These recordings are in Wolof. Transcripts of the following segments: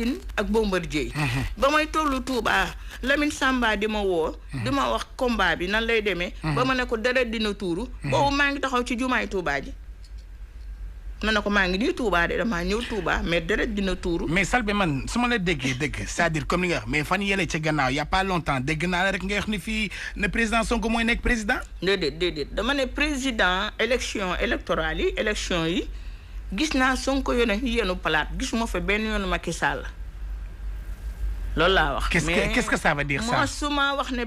Tine ak Bombardier ba may tollu Touba Lamine Samba di ma woo di ma wax combat bi nan lay demee ba ma ne ko deret dina tuuru boobu maa ngi taxaw ci jumaay Touba ji ma ne ko maa ngi nii Touba de damaa ñëw Touba mais deret dina tuuru. mais Selbé man su ma la déggee dëgg c'est-à-dire comme li nga wax mais fan yële ca gannaaw y a pas longtemps dégg naa la rek nga wax ni fii ne président Sonko mooy nekk président. déedéet dama ne président élection yi gis naa Sonko yenu palaat gisuma fa benn yoonu Macky Sall loolu laa wax. qu'est-ce que ça veut dire ça. moi su ma wax ne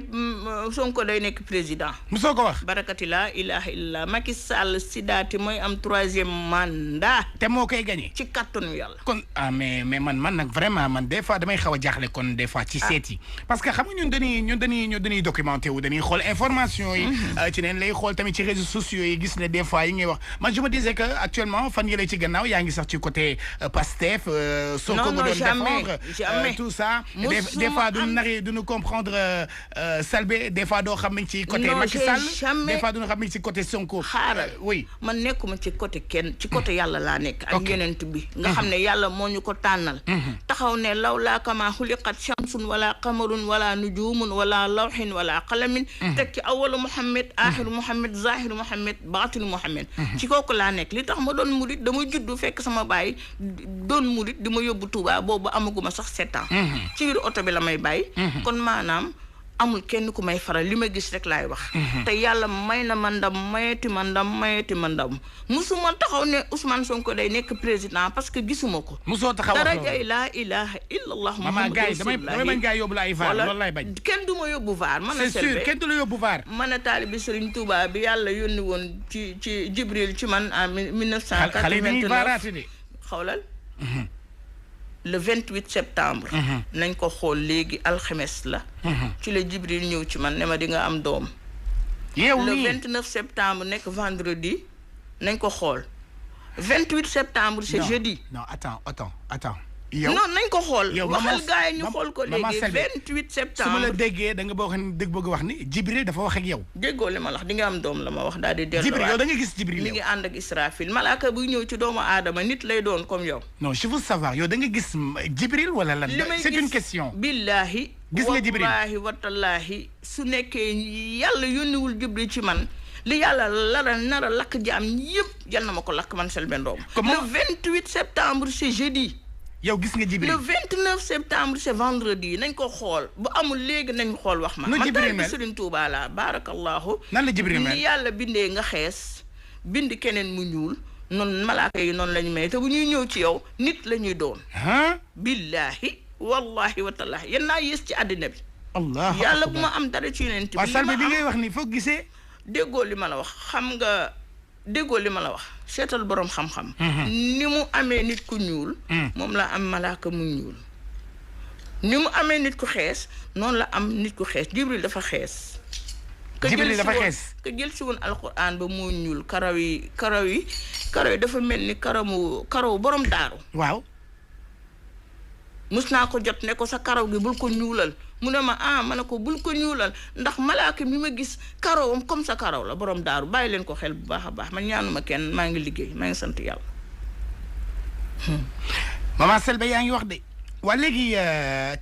Sonko day nekk président. musoo ko wax. barakati laa ilaha illallah Macky Sall sidaati mooy am 3e mandat. te moo koy gagné. ci kattanu yàlla. kon mais man nag vraiment man des fois damay xaw a jaaxle kon des fois ci seet yi. parce que xam nga ñun dañuy documenté wu dañuy xool information yi. ci neen lay xool tamit ci réseaux sociaux yi gis ne des fois yi ngay wax man je me disais que actuellement fan yële ci gannaaw yaa ngi sax ci côté Pastef. Sonko nga doon défendre tout ça. des fois duñu comprendre Selbé des fois doo xam ne ci côté Macky Sall des fois duñu xam ne ci côté Sonko. xaaral oui man nekkuma ci côté kenn ci côté yàlla laa nekk ak yenent bi nga xam ne yàlla moo ñu ko tànnal taxaw ne law laa kama xuliqat shamsun wala qamarun wala nujumun wala lawhin wala qalamin teg ci awalu Muhammad axiru Muhammad zahiru Muhammad baatinu Muhammad ci kooku laa nekk li tax ma doon murit dama juddu fekk sama baay doon murit di ma yóbbu Touba boobu amaguma sax 7 ans ci biir oto bi la may bàyyi kon maanaam amul kenn ku may faral li ma gis rek laay wax te yàlla may na ma ndam mayeti ma ndam musuma taxaw ne Ousmane Sonko day nekk président parce que gisuma ko musoo taxaw darajay laa ilaha illallah Muhammadu rasulullah damay bañ gaa yóbbu la ay vaar loolu lay bañ kenn du ma yóbbu vaar man a c'est sûr kenn du la yóbbu vaar man a taalibi Serigne Touba bi yàlla yónni woon ci Jibril ci man en 1989 xawlal le 28 septembre nañ ko xool léegi alxames la ci la Jibril ñëw ci man ne ma di nga am doom le 29 septembre nekk vendredi nañ ko xool 28 septembre c'est jeudi non attends yow non nañ ko xool waxal gars yi ñu xool ko léegi 28 septembre su ma la déggee da nga bëgg wax ni Jibril dafa wax ak yow déggoo li ma wax di nga am doom la ma wax daal di dellu Jibril yow da nga gis Jibril mi ngi ànd ak Israfil malaaka buy ñëw ci doomu aadama nit lay doon comme yow non je veux savoir yow da nga gis Jibril wala lan c'est une question billahi gis nga Jibril wallahi watallaahi su nekkee yàlla yónniwul Jibril ci man li yàlla nar a lakk jaam yëpp yal na ma ko lakk man Selbé Ndom le 28 septembre c'est jeudi yow gis nga Jibril le 29 septembre c'est vendredi nañ ko xool bu amul léegi nañ xool wax ma man taalibe Serigne Touba la barakallahu nan la Jibril mel ni yàlla bindee nga xees bind keneen mu ñuul noonu malaaka yi noonu lañu may te bu ñuy ñëw ci yow nit la ñuy doon billahi wallahi wa taala yéen naa yées ci àddina bi allah yàlla bu ma am dara ci yeneen bi Selbé bi ngay wax ni foog gisee déggoo li ma la wax xam nga déggoo li ma la wax seetal boroom xam-xam ni mu amee nit ku ñuul moom la am malaaka mu ñuul ni mu amee nit ku xees noonu la am nit ku xees Jibril dafa xees Jibril dafa xees ka jël si woon alquran ba moo ñuul karaw yi dafa mel ni karaw borom daaru waaw mus naa ko jot ne ko sa karaw gi bul ko ñuulal mu ne ma ma ne ko bul ko ñuulal ndax malaaka mi ma gis karawam comme sa karaw la borom daaru bàyyi leen ko xel bu baax a baax man ñaanuma kenn maa ngi liggéey maa ngi sant yàlla maman Selbé yaa ngi wax de waa léegi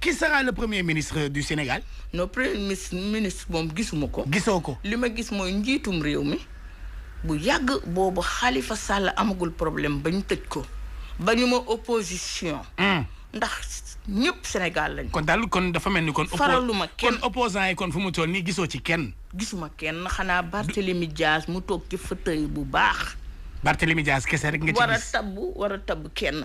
qui sera le premier ministre du Sénégal non premier ministre moom gisuma ko gisoo ko li ma gis mooy njiitum réew mi bu yàgg boobu Khalifa Sall amagul problème ba ñu tëj ko ba ñu ma opposition ndax ñëpp Sénégal lañ kon daal kon dafa mel ni kon faraluma kenn kon opposant yi kon fu mu toll nii gisoo ci kenn gisuma kenn xanaa Barthélémy Dias mu toog ci fauteuil bu baax Barthélémy Dias kese rek nga ci gis war a tabb kenn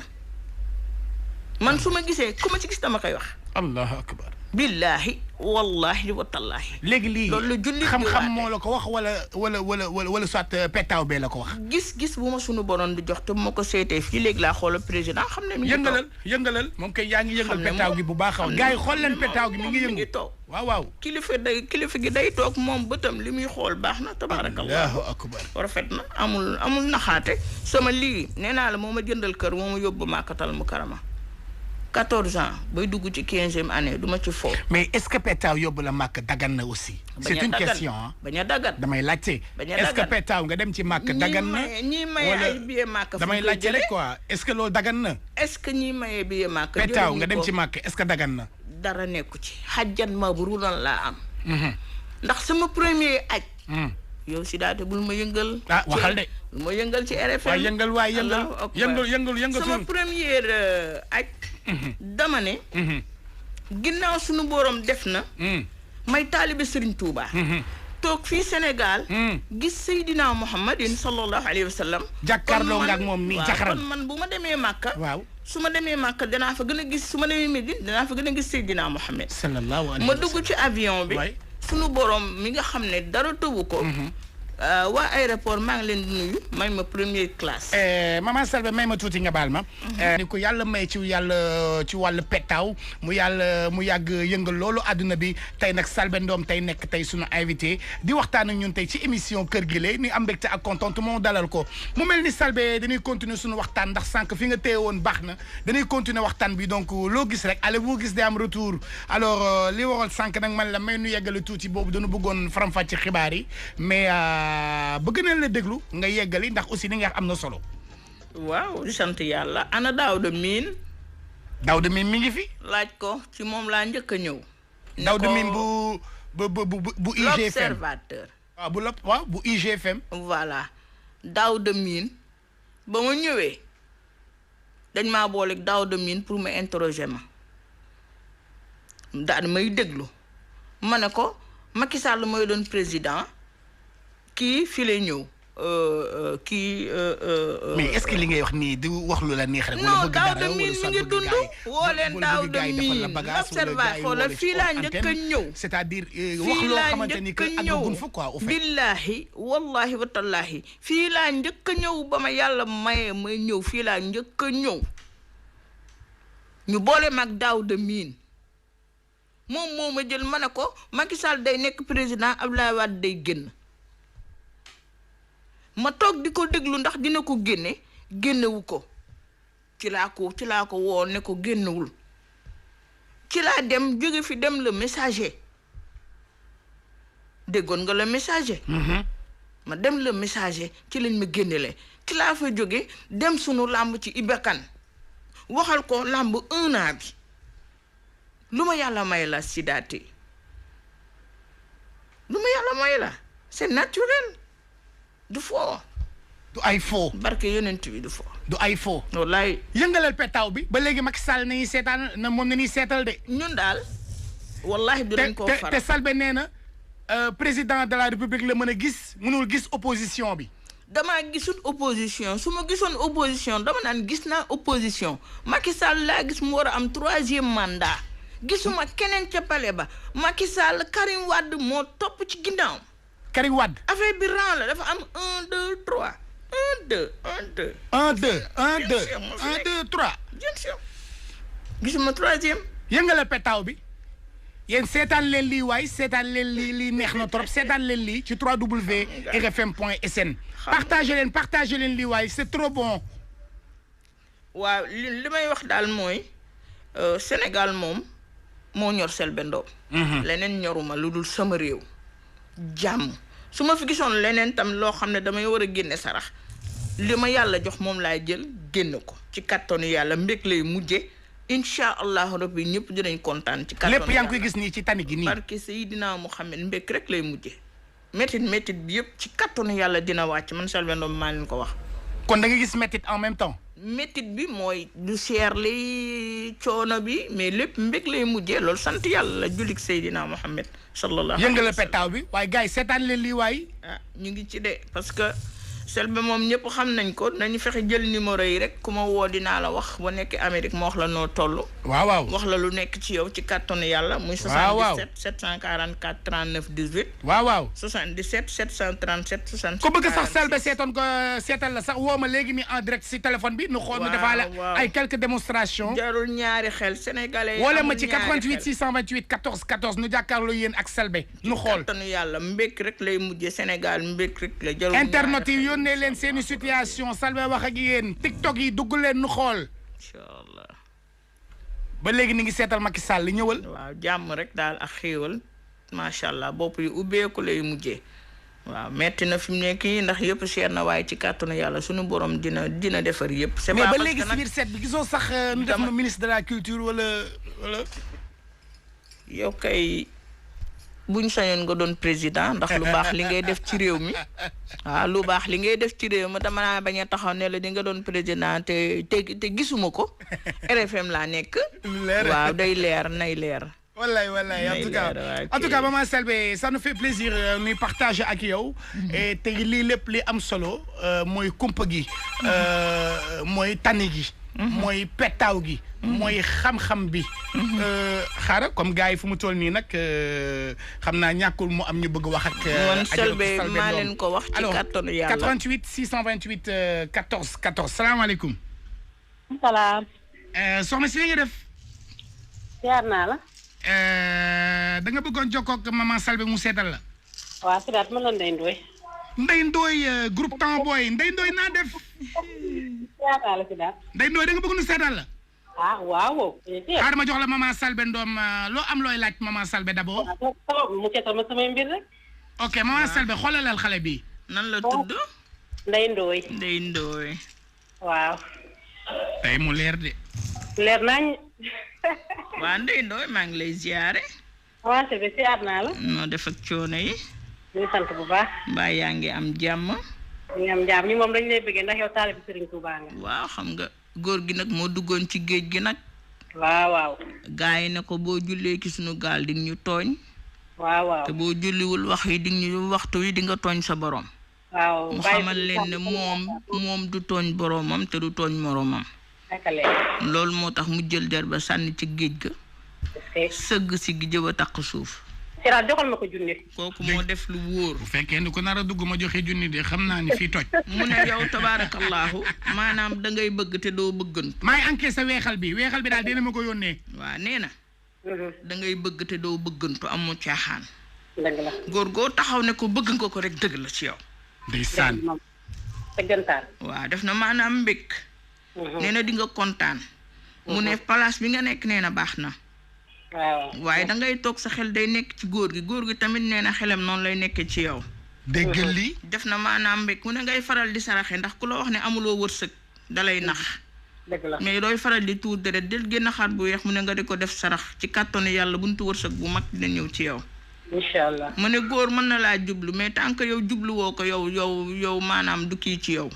man su ma gisee ku ma ci gis dama koy wax allahu akbar billahi wallahi wa tallahi léegi lii loolu jullit xam-xam moo la ko wax wala soit pettaaw bee la ko wax gis bu ma sunu borom di jox te bu ma ko seetee fii léegi laa xoolal président xam ne mi ngi yëngalal moom kay yaa ngi yëngal pettaaw gi bu baax a gars yi xool leen pettaaw gi mi ngi yëngu toog waaw kilifa gi day toog moom bëtam li muy xool baax na tabarakallah allahu akbar rafet na amul naxaate sama lii nee naa la moo ma jëndal kër moo ma yóbbu Makkatal Mukarrama 14 ans bay dugg ci 15e année duma ci fo. mais est-ce que petaaw yóbbu la màkk dagan na aussi. c'est une question ah. bañ a dagan damay laajte. est-ce que petaaw nga dem ci màkk dagan na. ñii maye ay billet màkk. damay laajte rek quoi est-ce que loolu dagan na. est-ce que ñii maye billet màkk. petaaw nga dem ci màkk est-ce que dagan na. dara nekku ci xajjan mabruuran laa am. ndax sama premier aj. yow si daate bul ma yëngal. waxal de. bul ma yëngal ci RFM. waay yëngal sama première aj. dama ne. ginnaaw sunu borom def na. may taalibe Serigne Touba. toog fii Sénégal. gis Seydina Muhammadin sallallahu alayhi wa sallam. jàkkaarloo nga ak moom nii jaxaran kon man bu ma demee Màkka. waaw su ma demee Màkka danaa fa gën a gis su ma demee Médine danaa fa gën a gis Seydina Muhammad. sallallahu alayhi wa sallam ma dugg ci avion bi. sunu borom mi nga xam ne dara tëbu ko. waa aéroport maa ngi leen di nuyu may ma première classe. maman Selbé may ma tuuti nga baal ma. ni ko yàlla may ci wàllu pettaaw mu yàgg yëngal loolu àdduna bi tey nag Selbé Ndom tey nekk tey sunu invité di waxtaan ak ñun tey ci émission Kër Gile ni am mbégte ak contentement dalal ko mu mel ni Selbé dañuy continuer sunu waxtaan ndax sànq fi nga téye woon baax na dañuy continuer waxtaan bi donc loo gis rek allez boo gis day am retour alors li waral sànq nag man la may nu yeggale tuuti boobu dañu bëggoon faram-fàcce xibaar yi mais. bëgg na la déglu nga yeggali ndax aussi li nga am na solo. waaw di sant yàlla ana Daouda Mine. Daouda Mine mi ngi fi. laaj ko ci moom laa njëkk a ñëw. Daouda Mine bu IGFM l'observateur. waaw bu IGFM. voilà Daouda Mine ba ma ñëwee dañ maa booleeg Daouda Mine pour ma interroger ma daal may déglu ma ne ko Macky Sall mooy doon président. kii fii lay ñëw kii. mais est-ce que li ngay wax nii di wax lu la neex rek. non Daouda Mine mi ngi dund. woo leen Daouda Mine l'observateur la fii laa njëkk a ñëw. c'est-à-dire wax loo xamante ni que àggagun fa quoi au fait. billahi wallahi wa tallahi fii laa njëkk a ñëw ba ma yàlla maye may ñëw fii laa njëkk a ñëw ñu boole mag Daouda Mine moom moo ma jël ma ne ko Macky Sall day nekk président Abdoulaye Wade day génn. ma toog di ko déglu ndax dina ko génnewu ko ci laa ko woo ne ko génnewul ci laa dem jóge fi dem le messager déggoon nga le messager. ma dem le messager ci lañ ma génnele ci laa fa jóge dem sunu làmb ci Ibakan waxal ko làmb 1 an bi lu ma yàlla may la Sidaati lu ma yàlla may la c'est naturel. du foo. du ay foo. barke yonent bi du foo. du ay foo. wallaay. yëngalal petaaw bi ba léegi Macky Sall nañuy seetaan na moom nañuy seetal de. ñun daal. wallahi du dañ koo faral te Selbé nee na président de la république la mën a gis mënul gis opposition bi. damaa gisul opposition su ma gisoon opposition dama naan gis naa opposition Macky Sall laa gis mu war a am 3e mandat gisuma keneen ca palais ba Macky Sall Karim Wade moo topp ci ginnaaw. Karim Wade. affaire bi rang la dafa am 1 2 3 1 2 1 2. 1 2 1 2 1 2 3. bien sûr gisuma 3e. yëngalal petaaw bi yéen seetaan leen lii waay seetaan leen lii neex na trop seetaan leen lii ci www.rfm.sn. partagez leen lii waay c'est trop bon. waaw li may wax daal mooy Sénégal moom moo ñor Selbé Ndom. leneen ñoruma lu dul sama réew. jàmm su ma fi gisoon leneen tam loo xam ne damay war a génne sarax li ma yàlla jox moom laay jël génn ko ci kattanu yàlla mbég lay mujje incha allahu rabbi ñëpp dinañ kontaan. ci kattanu yàlla lépp yaa ngi koy gis nii ci tani gi nii. barke Seydina Muhammad mbég rek lay mujje métit bi yëpp ci kattanu yàlla dina wàcc man Selbé Ndom maa leen ko wax. kon da nga gis métit en même temps. métit bi mooy du seer li coono bi mais lépp mbég lay mujjee loolu sant yàlla la jullit Seydina Muhammad sallallahu alayhi wa sallam. yëngala petaaw bi waaye gars yi seetaan leen lii waay. ñu ngi ci de parce que Selbé moom ñëpp xam nañ ko nañu fexe jël numéro yi rek ku ma woo dinaa la wax ba nekk Amérique ma wax la noo toll. waaw wax la lu nekk ci yow ci kàttanu yàlla. muy 77 744 39 18. waaw 77 737 67. ku bëgg sax Selbé seetal la sax woo ma léegi nii en direct si téléphone bi. nu xool nu defaale ay quelques démonstrations. jarul ñaari xel sénégalais. wala ma ci 88 628 14 14 nu jàkkaarloo yéen ak Selbé nu xool. kàttanu yàlla mbékk rek lay mujjee Sénégal mbékk rek la. jarul internet yi yónnee leen seeni situation Selbé wax ak yéen TikTok yi dugg leen nu xool. incha allah. ba léegi ni ngi seetal Macky Sall li ñëwal. waaw jàmm rek daal ak xéewal macha allah bopp yu ubbeeku lay mujjee. waaw metti na fi mu nekk nii ndax yëpp seet na waaye ci kàttanu yàlla suñu borom dina defar yëpp. c'est mais pas ba léegi si biir seet bi gisoo sax nu def na ministre de la culture wala. yow kay buñ sañoon nga doon président ndax lu baax li ngay def ci réew mi waaw lu baax li ngay def ci réew mi dama naa bañ a taxaw ne la di nga doon président te gisuma ko RFM laa nekk. waaw day leer nay leer. wallaay en tout cas Maman Selbé ça nous fait plaisir ñuy partager ak yow. et te lii lépp li am solo mooy kumpa gi. mooy tànn gi. mooy pettaaw gi. mooy xam-xam bi. xaaral comme gars yi fu mu toll nii nag xam naa ñàkkul mu am ñu bëgg wax ak. man Selbé maa leen ko wax ci kàttanu yàlla. 88 628 14 14 salaamaaleykum. salaam. soxna si li nga def. ziar naa la. da nga bëggoon jokkoo ak Maman Selbé mu seetal la. waaw si daat ma la Ndeye Ndoye. Ndeye Ndoye groupe temps boy Ndeye Ndoye naa def. ziar naa la si daat. Ndeye Ndoye da nga bëgg nu seetal la. ah waaw. xaaral ma jox la Maman Selbé ndoom loo am looy laaj Maman Selbé d'abord. mu seetal ma samay mbir rek. ok Maman Selbé xoolalal xale bi. nan la tudd. Ndeye Ndoye. Ndeye Ndoye. waaw. tey mu leer de. leer nañ. waa Ndeye Ndoye maa ngi lay ziare. waaw Selbé ziar naa la. noo def ak coono yi. ñu ngi sant bu baax. mbaa yaa ngi am jàmm. ñu ngi am jàmm ñu moom dañu lay bëggee ndax yow taalibe Serigne Touba nga. waaw xam nga góor gi nag moo duggoon ci géej gi nag. waaw waaw. gaa yi ne ko boo jullee ci sunu gaal di ñu tooñ. waaw waaw. te boo julliwul wax yi di ñu waxtu wi di nga tooñ sa borom. waaw mu xamal leen ne moom du tooñ boromam te du tooñ moromam. loolu moo tax mu jël der ba sànni ci géej ga. sëgg si gi jëw a takk suuf. Siraat joxal ma ko junni. kooku moo def lu wóor. bu fekkee ni ko nar a dugg ma joxe junni de xam naa ni fii toj. mu ne yow tabaarakallaahu maanaam da ngay bëgg te doo bëggantu. maay encaissé weexal bi daal dina ma ko yónnee. waa nee na. da ngay bëgg te doo bëggantu amu caaxaan. dëgg la. góor goo taxaw ne ko bëgg nga ko rek dëgg la ci yow. ndeysaan. dëggantaan. waaw def na maanaam mbég. nee na di nga kontaan. mu ne place bi nga nekk nee na baax na. waaw. waaye da ngay toog sa xel day nekk ci góor gi tamit nee na xelam noonu lay nekkee ci yow. déggal li. def na maanaam mbég mu ne ngay faral di saraxe ndax ku la wax ne amuloo wërsëg dalay nax. dëgg la. mais dooy faral di tuur deret del génn xar bu weex mu ne nga di ko def sarax ci kàttanu yàlla buntu wërsëg bu mag dina ñëw ci yow. incha allah. mu ne góor mën na laa jublu mais tant que yow jubluwoo ko yow maanaam du kii ci yow.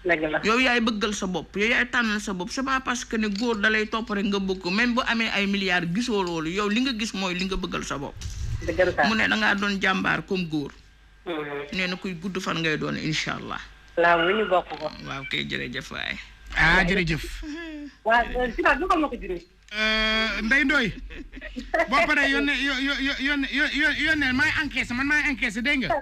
dëgg la. yow yaay bëggal sa bopp yow yaay tànnal sa bopp c'est pas parce que ne góor dalay topp rek nga bëgg ko même bu amee ay milliards gisoo loolu yow li nga gis mooy li nga bëggal sa bopp. dëggantaan. mu ne dangaa doon jàmbaar comme góor. nee na kuy gudd fan ngay doon incha allah. laa mu ñu bokk ko. waaw kay jërëjëf waay. jërëjëf. waaw Siraat joxal ma ko junni. Ndeye Ndoye boo paree yónnee maay encaissé man maay encaissé dégg nga.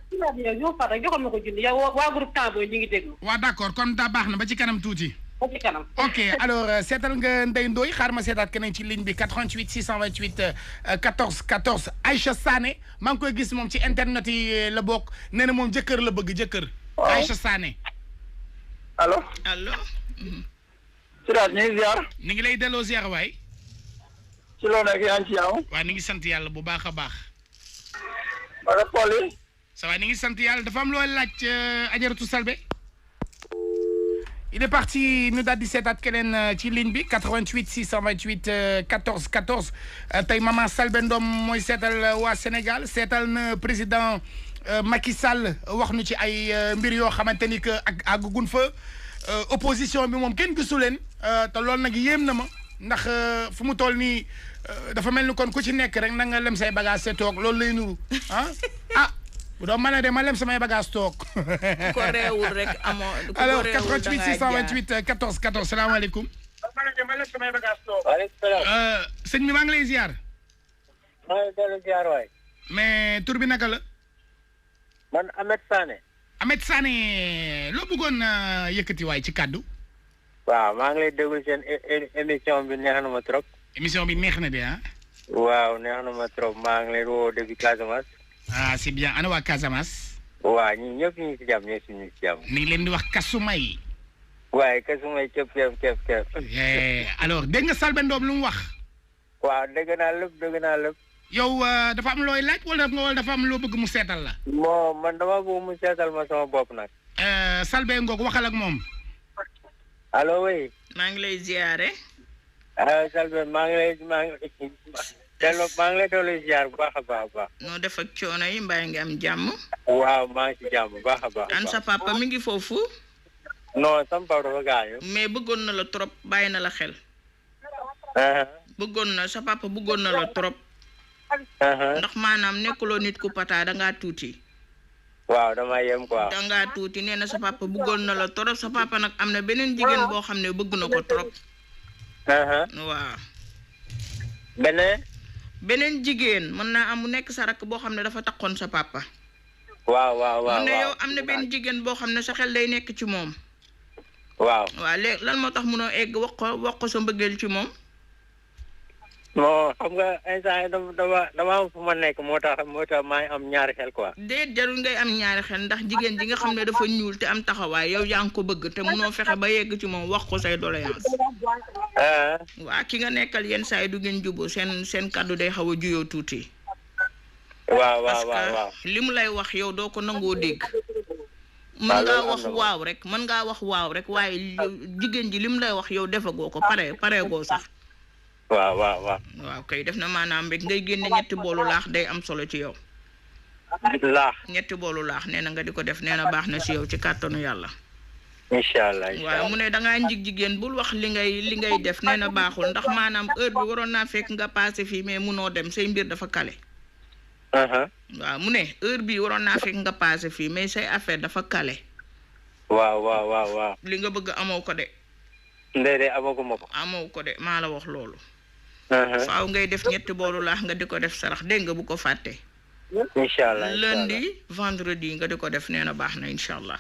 yow Fatou joxal ma ko junni yow waa groupe temps booy ñu ngi déglu. waaw d'accord kon daa baax na ba ci kanam tuuti. ba ci kanam. ok alors seetal nga Ndeye Ndoye xaar ma seetaat keneen ci ligne bi 88 628 14 14 Aïcha Sané maa ngi koy gis moom ci internet yi la bokk nee na moom jëkkër la bëgg jëkkër. Aïcha Sané. allo. Siraat ñu ngi ziar. ni ngi lay delloo ziar waay. ci loo nekk yaa ngi ci yow. waaw ni ngi sant yàlla bu baax a baax. wala Paul yi. ça va ni ngi sant yàlla dafa am looy laaj Adjaratou Selbé. il est parti ñu daal di seetaat keneen ci ligne bi 88 628 14 14 tey Maman Selbé Ndom mooy seetal waa Sénégal seetal na président Macky Sall wax nu ci ay mbir yoo xamante ni que ak àggugun fa opposition bi moom kenn gisu leen te loolu nag yéem na ma ndax fu mu toll nii dafa mel ni kon ku ci nekk rek na nga lem say bagage se toog loolu lay nuru bu doon mën a de ma lem samay bagage toog. ko réewul rek amoo. alors 88 628 14 14 salaamaaleykum. ma lem samay bagage toog. waaleykum salaam. sëñ bi maa ngi lay ziar. maa ngi dellu ziar waay. mais tur bi naka la. man Ahmed Sané. Ahmed Sané loo bëggoon yëkkati waay ci kàddu. waaw maa ngi lay déglu seen émission bi neex na ma trop. émission bi neex na de ah. waaw neex na ma trop maa ngi lay woo depuis Casamance. c'est bien ana waa Casamance. waaw ñun ñëpp ñu ngi si jàmm ñëpp ñu ngi si jàmm. ni ngi leen di wax Kasumay. waaye Kasumay képp. alors dégg nga Selbé Ndom lu mu wax. waaw dégg naa lépp. yow dafa am looy laaj wala dafa am loo bëgg mu seetal la. man dama bëgg mu seetal ma sama bopp nag. Selbé ngoog waxal ak moom. allo oui. maa ngi lay ziare. Selbé maa ngi lay dolli ziar bu baax a baax. noo def ak coono yi mbaa ngi am jàmm. waaw maa ngi ci jàmm bu baax a baax. an sa papa mi ngi foofu. non sama papa dafa gaañu. mais bëggoon na la trop bàyyi na la xel. sa papa bëggoon na la trop. ndax maanaam nekkuloo nit ku pata dangaa tuuti. waaw dama yem quoi. dangaa tuuti nee na sa papa bëggoon na la trop sa papa nag am na beneen jigéen boo xam ne bëgg na ko trop. waaw. beneen jigéen mën naa am mu nekk sa rakk boo xam ne dafa takkoon sa papa. waaw mu ne yow am na benn jigéen boo xam ne sa xel day nekk ci moom. waaw léegi lan moo tax munoo egg wax ko sa mbëggeel ci moom. non xam nga instant yi dama am fu ma nekk moo tax maa ngi am ñaari xel quoi. déet jarul ngay am ñaari xel ndax jigéen ji nga xam ne dafa ñuul te am taxawaay yow yaa ngi ko bëgg te munoo fexe ba yegg ci moom wax ko say doléance. waa ki nga nekkal yenn saa yi du ngeen juboo seen kàddu day xaw a juyoo tuuti. waaw parce que li mu lay wax yow doo ko nangoo dégg. mën ngaa wax waaw rek waaye jigéen ji li mu lay wax yow defagoo ko pareegoo sax. waaw kay def na maanaam rek ngay génne ñetti boolu laax day am solo ci yow. ñetti boolu laax nee na nga di ko def nee na baax na ci yow ci kàttanu yàlla. incha allah waaw mu ne dangaa jigéen bul wax li ngay def nee na baaxul ndax maanaam heure bi waroon naa fekk nga passé fii mais munoo dem say mbir dafa kale. waaw mu ne heure bi waroon naa fekk nga passé fii mais say affaire dafa kale. waaw. li nga bëgg amoo ko de. ndey amaguma ko. amoo ko de maa la wax loolu. faaw ngay def ñetti boolu laax nga di ko def sarax dégg nga bu ko fàtte. incha allah lundi vendredi nga di ko def nee na baax na incha allah.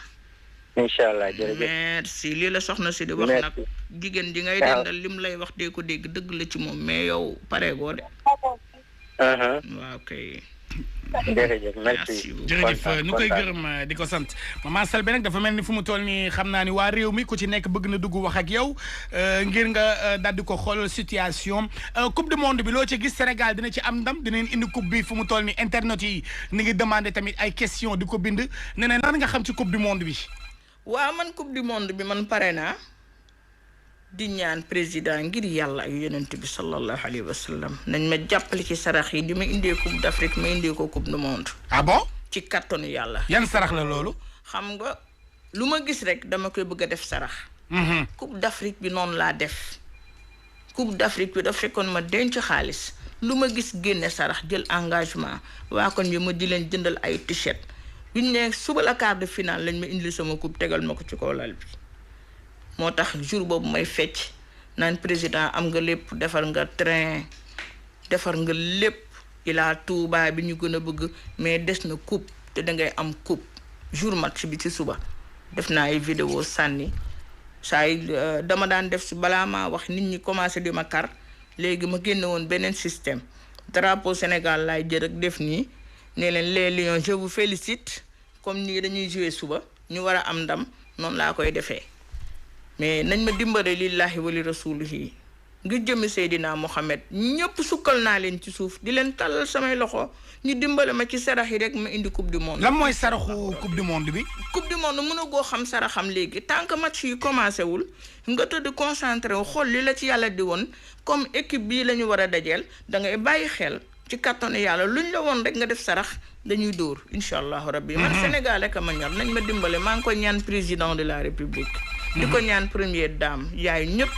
incha allah jërëjëf merci lii la soxna si di wax nag jigéen ji ngay dendal lim lay wax dee ko dégg dëgg la ci moom mais yow pareegoo de. waaw kay. jërëjëf merci jërëjëf nu koy gërëm di ko sant maman Selbé nag dafa mel ni fu mu toll nii xam naa ni waa réew mi ku ci nekk bëgg na dugg wax ak yow ngir nga daal di ko xool situation coupe du monde bi loo ci gis Sénégal dina ci am ndam dinañ indi coupe bi fu mu toll nii internet yi ni ngi demandé tamit ay question di ko bind ne ne nan nga xam ci coupe du monde bi. waaw man coupe du monde bi man pare naa di ñaan président ngir yàlla ak yonent bi sallallahu alayhi wa sallam nañ ma jàppale ci sarax yi di ma indee coupe d'Afrique ma indee ko coupe du monde. ah bon. ci kattanu yàlla. yan sarax la loolu. xam nga lu ma gis rek dama koy bëgg a def sarax. coupe d'Afrique bi noonu laa def. coupe d'Afrique bi dafa fekkoon ma denc xaalis lu ma gis génne sarax jël engagement waa kon bi ma di leen jëndal ay t-shirt biñ ne suba la quart de finale lañ ma indil sama coupe tegal ma ko ci kaw lal bi. moo tax jour boobu may fecc naan président am nga lépp defar nga train defar nga lépp ilaa Touba bi ñu gën a bëgg mais des na coupe te dangay am coupe jour match bi ci suba def naa ay vidéo sànni saa yi dama daan def si balaa maa wax nit ñi commencé di ma kar léegi ma génne woon beneen système drapeau Sénégal laay jër ak def nii ne leen les lions je vous félicite comme nii dañuy jouer suba ñu war a am ndam noonu laa koy defee. mais nañ ma dimbale lillahi wali rasulihi ngir jëmi Seydina Mohamed ñëpp sukkal naa leen ci suuf di leen tàllal samay loxo ñu dimbale ma ci sarax yi rek ma indi coupe du monde. lan mooy saraxu coupe du monde bi. coupe du monde mën a goo xam saraxam léegi tant que match yi commencé wul nga tëdd concentré wu xool li la ci yàlla di woon comme équipe bii la ñu war a dajeel da ngay bàyyi xel ci kattanu yàlla luñ la woon rek nga def sarax dañuy dóor incha allahu rabbi. man Sénégal rek a ma ñor nañ ma dimbale maa ngi koy ñaan président de la république. di ko ñaan première dame yaay ñëpp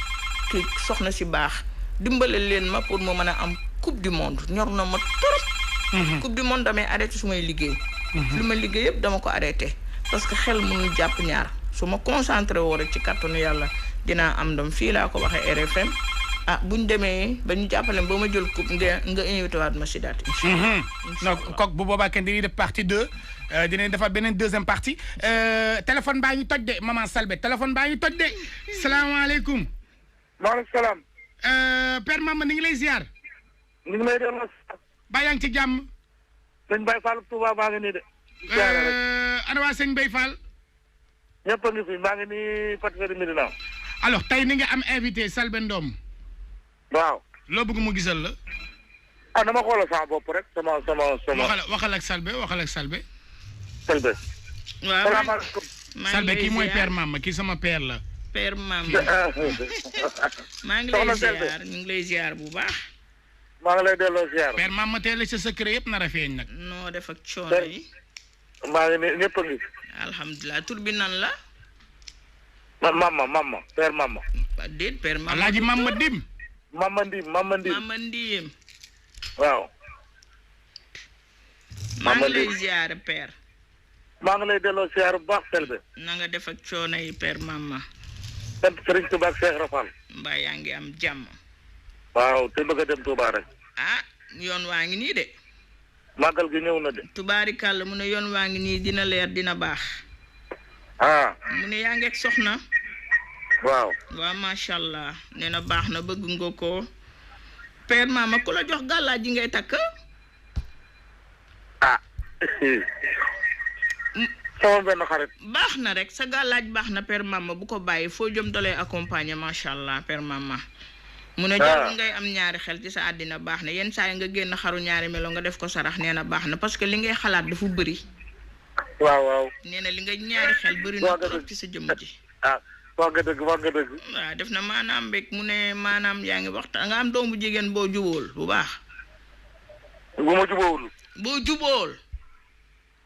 ki soxna si baax dimbale leen ma pour mu mën a am coupe du monde ñor na ma trop. coupe du monde damay arrêté su may liggéey. lu ma liggéey yëpp dama ko arrêté parce que xel mënul jàpp ñaar su ma concentré woo rek ci kattanu yàlla dinaa am ndam fii laa ko waxee RFM buñ demee ba ñu jàppale ba ma jël coupe nga invité waat ma si daat. non kooku bu boobaa kenn dañuy def partie 2. dinañ defaat beneen deuxième partie téléphone baa ñu toj de maman Selbé téléphone baa ñu toj de salaamaaleykum. maaleykum salaam. Père Mama ni ngi lay ziar. ñu ngi lay delloo. ba yaa ngi ci jàmm. sëñ Baye Fall Touba baa ngi nii de. ana waa sëñ Baye Fall. ñëpp a ngi fi maa ngi nii Fatou Seye Medina. alors tey ni nga am invité Selbé Ndom. waaw. loo bëgg mu gisal la. ah dama xoolal sama bopp rek sama. waxal ak Salbe waxal ak Salbe. Salbe. waaw salaamaaleykum. Salbe kii mooy père Mama kii sama père la. père Mama. maa ngi lay ziar ñu ngi lay ziar bu baax. maa ngi lay delloo ziar. père Mama teel sa secret yëpp nar a feeñ nag. noo def ak coono yi. maa ngi nii ñëpp a ngi. alhamdulilah tur bi nan la. Mama père Mama. déet père Mama. Alaaji Mama Dim. Mama Ndim. Mama Ndim. waaw. maa ngi lay ziar père. maa ngi lay delloo ziar bu baax Selbe. na nga def ak coono yi père Mama. sant Serigne Touba ak Cheikh Rafal. mbaa yaa ngi am jàmm. waaw te bëgg a dem Touba rek. ah yoon waa ngi nii de. màggal gi ñëw na de. tubaarikàlla mu ne yoon waa ngi nii dina leer dina baax. ah. mu ne yaa ngi ak soxna. waaw. waaw macha allah nee na baax na bëgg nga ko. père Mama ku la jox gàllaaj ji ngay takk. ah. sama benn xarit. baax na rek sa gàllaaj baax na père Mama bu ko bàyyi foo jëm dalee accompagner macha allah père Mama. mu ne jarul ngay am ñaari xel ci sa àddina baax na yenn saa yi nga génn xaru ñaari melo nga def ko sarax nee na baax na parce que li ngay xalaat dafa bëri. waaw. nee na li nga ñaari xel bëri na trop ci sa jëmm ji. ah wax nga dëgg. waaw def na maanaam mbég mu ne maanaam yaa ngi waxtaan nga am doomu jigéen boo jubóol bu baax. bu ma jubóowul. boo jubóol.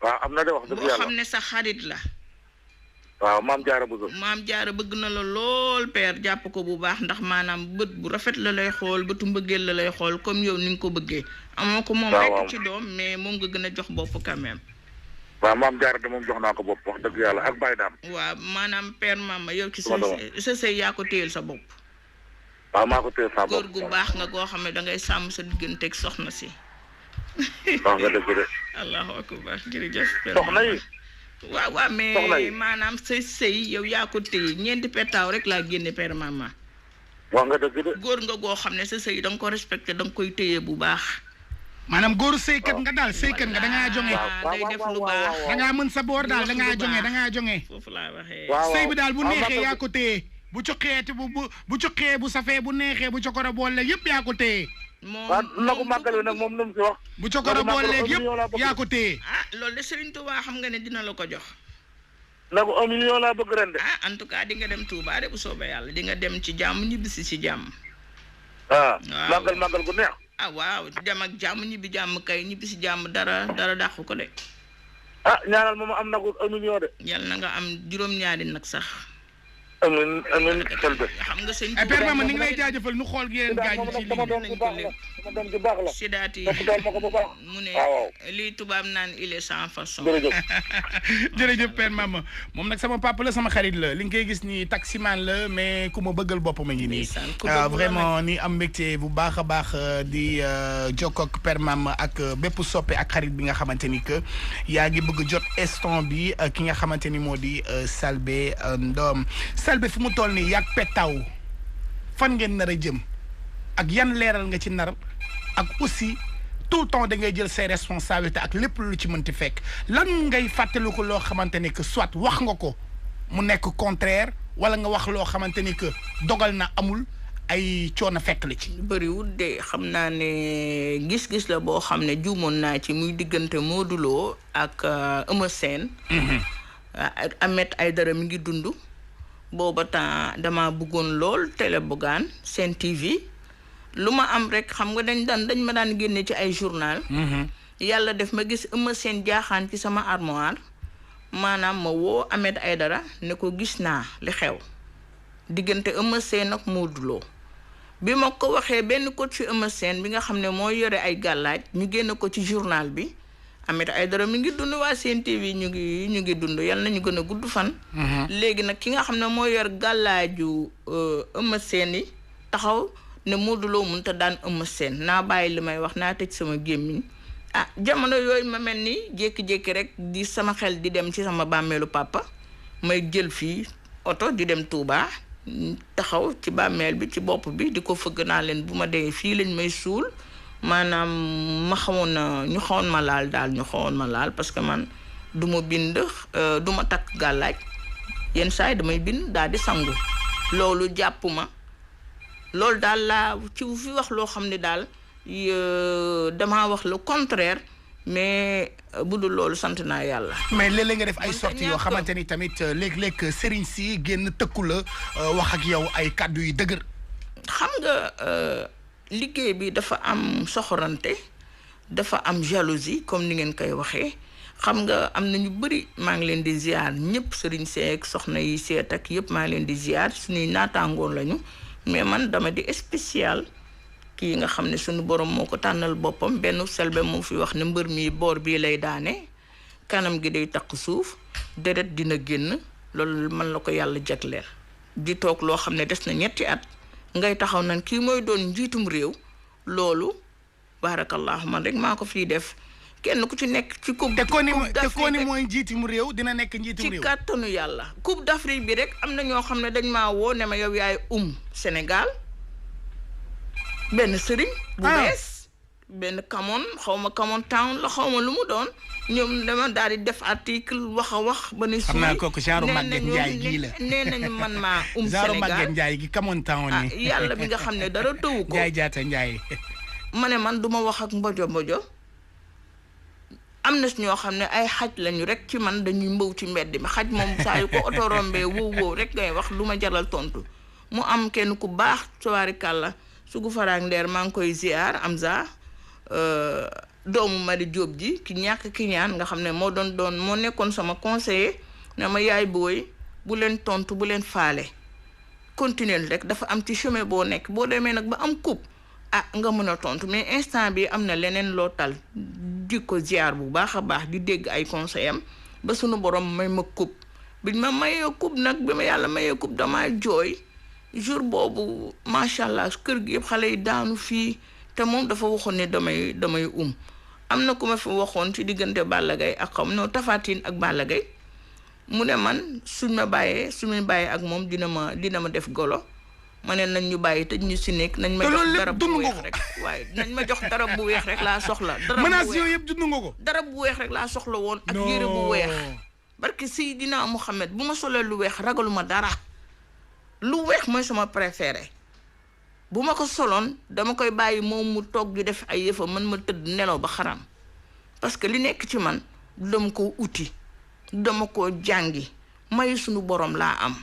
waaw am na de wax dëgg boo yàlla xam ne sa xarit la. waaw maam jaara bëgg na la lool père jàpp ko bu baax ndax maanaam bët bu rafet la lay xool bëtu mbëggeel la lay xool comme yow ni nga ko bëggee. amoo ko moom rek ci doom mais moom nga gën a jox bopp quand même. waaw maam jaara de moom jox naa ko bopp wax dëgg yàlla ak Baye Dame. waaw maanaam père Mama yow ci sa sëy yaa ko téyel sa bopp. waaw maa ko téyel sa bopp. góor gu baax nga koo xam ne dangay sàmm sa digganteeg soxna si. wax nga dëgg de. allahu akbar jërëjëf. soxna yi. waaw mais maanaam sa sëy yow yaa ko téye ñeenti petaaw rek laa génne père Mama. wax nga dëgg de. góor nga goo xam ne sa sëy da nga ko respecté da nga koy téye bu baax. maanaam góoru sëykat nga daal sëykat nga da ngaa jonge. day def lu baax. da ngaa mën sa boor daal da ngaa jonge. foofu laa waxee. sëy bi daal bu neexee yaa ko téye bu coqee te bu coqee bu safee bu neexee bu cokoro boole yëpp yaa ko téye. moom nagu màggal wi nag moom nu mu si wax. bu cokoro boole yëpp yaa ko téye. loolu de Serigne Touba xam nga ne dina la ko jox. nagu 1 million laa bëgg ren de. en tout cas di nga dem Touba de bu soobee yàlla di nga dem ci jàmm ñibbisi ci jàmm. waaw màggal gu neex. waaw dem ak jàmm ñibbi jàmm kay ñibbi si jàmm dara dàqu ko de. ñaanal moom am nagu 1 million de. yàlla na nga am juróom-ñaari nag sax. amiin Selbe. xam nga sëñ père Mama ni ngi lay jaajëfal nu xool yeneen gaañ yi ci sama doom ju baax la. Sidaati mu ne lii tubaab naan il est sans façon. jërëjëf père Mama moom nag sama papa la sama xarit la li nga koy gis ni taximan la mais ku ma bëggal boppam a ngi nii. vraiment ni am mbégte bu baax a baax di jokkoo ak père Mama ak bépp soppe ak xarit bi nga xamante ni que yaa ngi bëgg jot instant bi ki nga xamante ni moo di Selbé Ndom. Selbé fu mu toll nii yàgg pettaaw fan ngeen nar a jëm ak yan leeral nga ci nar ak aussi tout le temps da ngay jël ses responsabilités ak lépp lu ci mënti fekk lan ngay fàttaliku loo xamante ni que soit wax nga ko mu nekk contraire wala nga wax loo xamante ni que dogal na amul ay coono fekk la ci. bëriwul de xam naa ne gis-gis la boo xam ne juumoon naa ci muy diggante Modou Lo ak Eumeu Sène. Ahmed Aïdara mi ngi dund. booba temps dama bëggoon lool télé Bougane Sen TV lu ma am rek xam nga dañ ma daan génne ci ay journal yàlla def ma gis Eumeu Sène jaaxaan ci sama armoire maanaam ma woo Ahmed Aïdara ne ko gis naa li xew diggante Eumeu Sène ak Modou Lo bi ma ko waxee benn coach ci Eumeu Sène bi nga xam ne mooy yore ay gàllaaj ñu génn ko ci journal bi Ahmed Aïdara mi ngi dund waa Sen TV ñu ngi dund yal nañu gën a gudd fan. léegi nag ki nga xam ne moo yor gàllaaju Eumeu Sène yi taxaw ne Modou Lo mënut a daan Eumeu Sène naa bàyyi li may wax naa tëj sama gémmiñ jamono yooyu ma mel ni jékki-jékki rek di sama xel di dem ci sama bàmmeelu papa may jël fii oto di dem Touba taxaw ci bàmmeel bi ci bopp bi di ko fëgg naa leen bu ma dee fii lañ may suul. maanaam ñu xawoon ma laal parce que man du ma bind du ma takk gàllaaj yenn saa yi damay bind daal di sangu loolu jàpp ma loolu daal laa ci fi wax loo xam ne daal damaa wax le contraire mais bu dul loolu sant naa yàlla. mais léeg-léeg nga def ay sorties yoo xamante ni tamit léeg-léeg sëriñ si génn tëkku la wax ak yow ay kàddu yu dëgër. xam nga liggéey bi dafa am soxorante dafa am jalousie comme ni ngeen koy waxee xam nga am na ñu bëri maa ngi leen di ziar ñëpp sëriñ seek soxna yi seet ak yëpp maa ngi leen di ziar suñuy naataangoon lañu mais man dama di spécial. kii nga xam ne suñu borom moo ko tànnal boppam benn Selbé moo fi wax ne mbër mi boor bii lay daane kanam gi day takk suuf deret dina génn loolu man la ko yàlla jagleel di toog loo xam ne des na 3 at ngay taxaw nan kii mooy doon njiitum réew loolu barakallahu man rek maa ko fii def kenn ku ci nekk ci coupe te ko ni mooy njiitum réew dina nekk njiitum réew ci kàttanu yàlla coupe d'Afrique bi rek am na ñoo xam ne dañ maa woo ne ma yow yaay Sénégal benn sëriñ bu bees benn Camon xawma Camon Town la xawma lu mu doon ñoom dama daal di def article wax a wax ba ni xam naa kooku genre Maguette Ndiaye gii la nee nañu man maa genre Sénégal Maguette Ndiaye gi Camon Town ni yàlla bi nga xam ne dara tëwu ko Ndiaye jaata Ndiaye ma ne man duma wax ak mbojo am na si ñoo xam ne ay xaj lañu rek ci man dañuy mbaw ci mbedd mi xaj moom saa yu ko oto rombee wow rek ngay wax lu ma jaral tontu mu am kenn ku baax sowaari kàlla sugu faraak ndeer maa ngi koy ziar Amza doomu Mari Jóob ji ki ñàkk ki ñaan nga xam ne moo nekkoon sama conseiller ne ma yaay booy bu leen tontu bu leen faale continuer rek dafa am ci chemin boo nekk boo demee nag ba am coupe nga mën a tontu mais instant bi am na leneen loo tal di ko ziar bu baax a baax di dégg ay conseil am ba sunu borom may ma coupe biñ ma mayee coupe nag bi ma yàlla mayee coupe damaa jooy jour boobu macha allah kër gi yëpp xale yi daanu fii te moom dafa waxoon ne damay am na ku ma fi waxoon ci diggante Balla Gaye ak xam no Tapha Tine ak Balla Gaye mu ne man suñ ma bàyyee ak moom dina ma def golo ma ne nañ ñu bàyyi tëj ñu si nekk nañ ma jox darab bu weex rek waaye nañ ma jox darab bu weex rek laa soxla menaces yooyu yëpp dund nga ko darab bu weex rek laa soxla woon ak yére bu weex barke Seydina Muhammad bu ma solee lu weex ragaluma dara lu weex mooy sama préféré bu ma ko soloon dama koy bàyyi moom mu toog di def ay yëfa man ma tëdd nelaw ba xaram parce que li nekk ci man dama ko uti dama ko jàngi may suñu borom laa am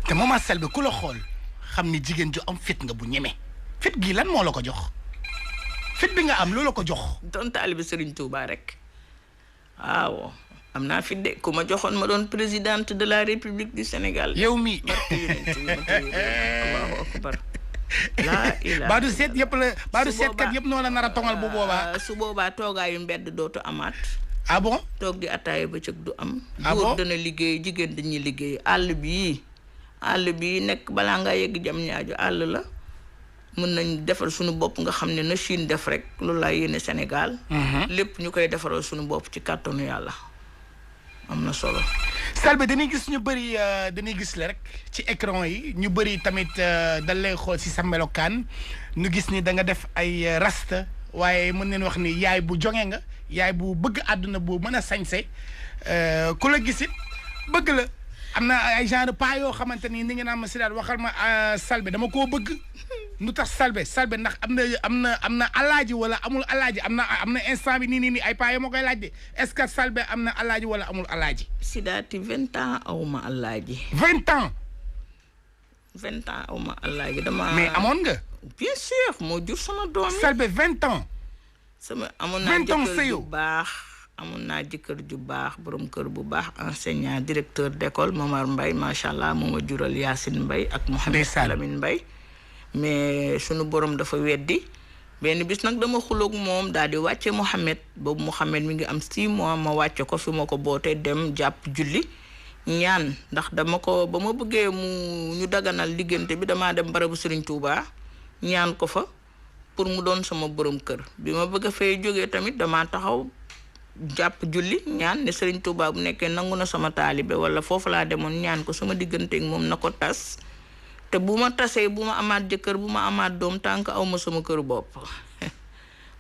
te Mama Selbé ku la xool xam ni jigéen ju am fit nga bu ñeme fit gi lan moo la ko jox fit bi nga am loo la ko jox doon taalibe Serigne Touba rek waaw am naa fit de ku ma joxoon ma doon présidente de la République du Sénégal yow mi Allahu akbar laa ilaaha baadu seet yëpp la baadu seet kat yëpp noo la nar a tongal bu boobaa su boobaa toogaayu mbedd dootu amaat ah bon toog di ataaya bëccëg du am ah bon góor dana liggéey jigéen dañuy liggéey àll bii nekk balaa ngaa yegg jam ñaaju àll la mën nañ defar suñu bopp nga xam ne na Chine def rek loolu laa yéene Sénégal lépp ñu koy defaral suñu bopp ci kàttanu yàlla am na solo Selbé dañuy gis ñu bëri dañuy gis la rek ci écran yi ñu bëri tamit dañ lay xool si sa melokaan ñu gis ni da nga def ay rasta waaye mën nañu wax ni yaay bu jonge nga yaay bu bëgg àdduna bu mën a sañse ku la gisit bëgg la am na ay genre pas yoo xamante ni ni ngeen am si daal waxal ma Selbé dama koo bëgg nu tax Selbé ndax am na alaaji wala amul alaaji am na instant bi nii ay pas yoo ma koy laaj de est-ce que Selbé am na alaaji wala amul alaaji. Sidaati 20 ans awma alaaji. 20 ans. 20 ans awma alaaji dama. mais amoon nga. bien sûr moo jur sama doom yi. Selbé 20 ans. amoon naa jëkkër ju baax. amoon naa jëkkër ju baax borom kër bu baax enseignant directeur d'école Momar Mbaye macha allah moo ma jural Yacine Mbaye ak Mouhamed Lamine Mbaye mais sunu borom dafa weddi benn bis nag dama xuloog moom daal di wàcce Mouhamed boobu Mouhamed mi ngi am 6 mois ma wàcce ko fi ma ko bootee dem jàpp julli ñaan ndax ba ma bëggee ñu daganal diggante bi damaa dem barabu Serigne Touba ñaan ko fa pour mu doon sama borom kër bi ma bëgg a fay jógee tamit damaa taxaw jàpp julli ñaan ne Serigne Touba bu nekkee nangu na sama taalibe wala foofu laa demoon ñaan ko sama digganteeg moom na ko tas te bu ma tasee bu ma amaat jëkkër bu ma amaat doom tànk aw ma sama kër bopp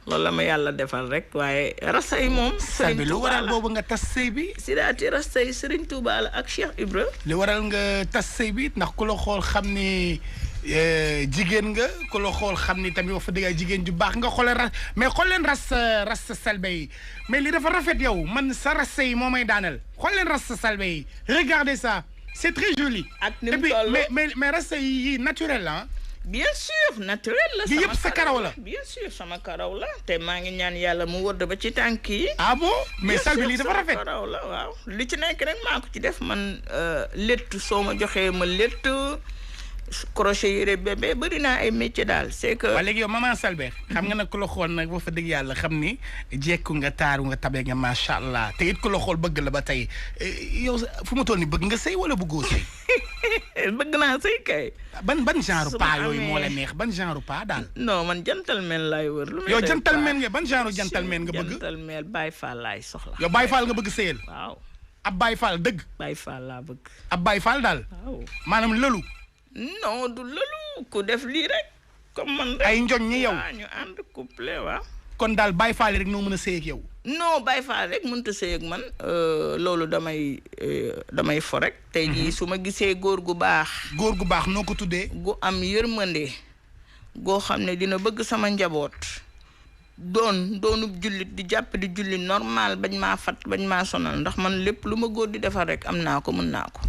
loolu la ma yàlla defal rek waaye rasta yi moom Selbé lu waral boobu nga tas sëy bi sidaati rasta yi Serigne Touba la ak Cheikh Ibra li waral nga tas sëy bi ndax ku la xool xam ni jigéen nga ku la xool xam ni tamit wax fa dëgg jigéen ju baax nga xoolee mais xool leen rasta Selbé yi mais li dafa rafet yow man sa rasta yi moo may daaneel xool leen rasta Selbé yi regardez ça c'est très joli ak ni mu toll mais rasta yi naturel la bien sûr naturel la yëpp sa karaw la bien sûr sama karaw la te maa ngi ñaan yàlla mu wërd ba ci tànk yi ah bon mais Selbé lii dafa rafet karaw la waaw li ci nekk rek maa ko ci def man létt soo ma joxee ma létt crochet yére bébé bëri naa ay métier daal c'est que waa léegi yow maman Selbé xam nga nag ku la xool nag ba fa dëgg yàlla xam ni jekku nga taaru nga tabe nga macha allah te it ku la xool bëgg la ba tey yow fu ma toll ni bëgg nga sëy wala bëggoo sëy bëgg naa sëy kay ban genre paa yooyu moo la neex ban genre paa daal non man gentleman laay wër lu yow gentleman nga ban genre gentleman nga bëgg gentleman Baye Fall laay soxla yow Baye Fall nga bëgg sëyal waaw ab Baye Fall dëgg Baye Fall laa bëgg ab Baye Fall daal waaw maanaam lëlu non du lëlu ku def lii rek comme man rek ay njoñ ñi yow ñu ànd couple waaw kon daal Baye Fall rek noo mën a sëy ak yow non Baye Fall rek mënut a sëy ak man loolu damay fo rek tey jii su ma gisee góor gu baax noo ko tuddee gu am yërmande goo xam ne dina bëgg sama njaboot doonub jullit di jàpp di julli normal bañ maa fat bañ maa sonal ndax man lépp lu ma góor di defar rek am naa ko mën naa ko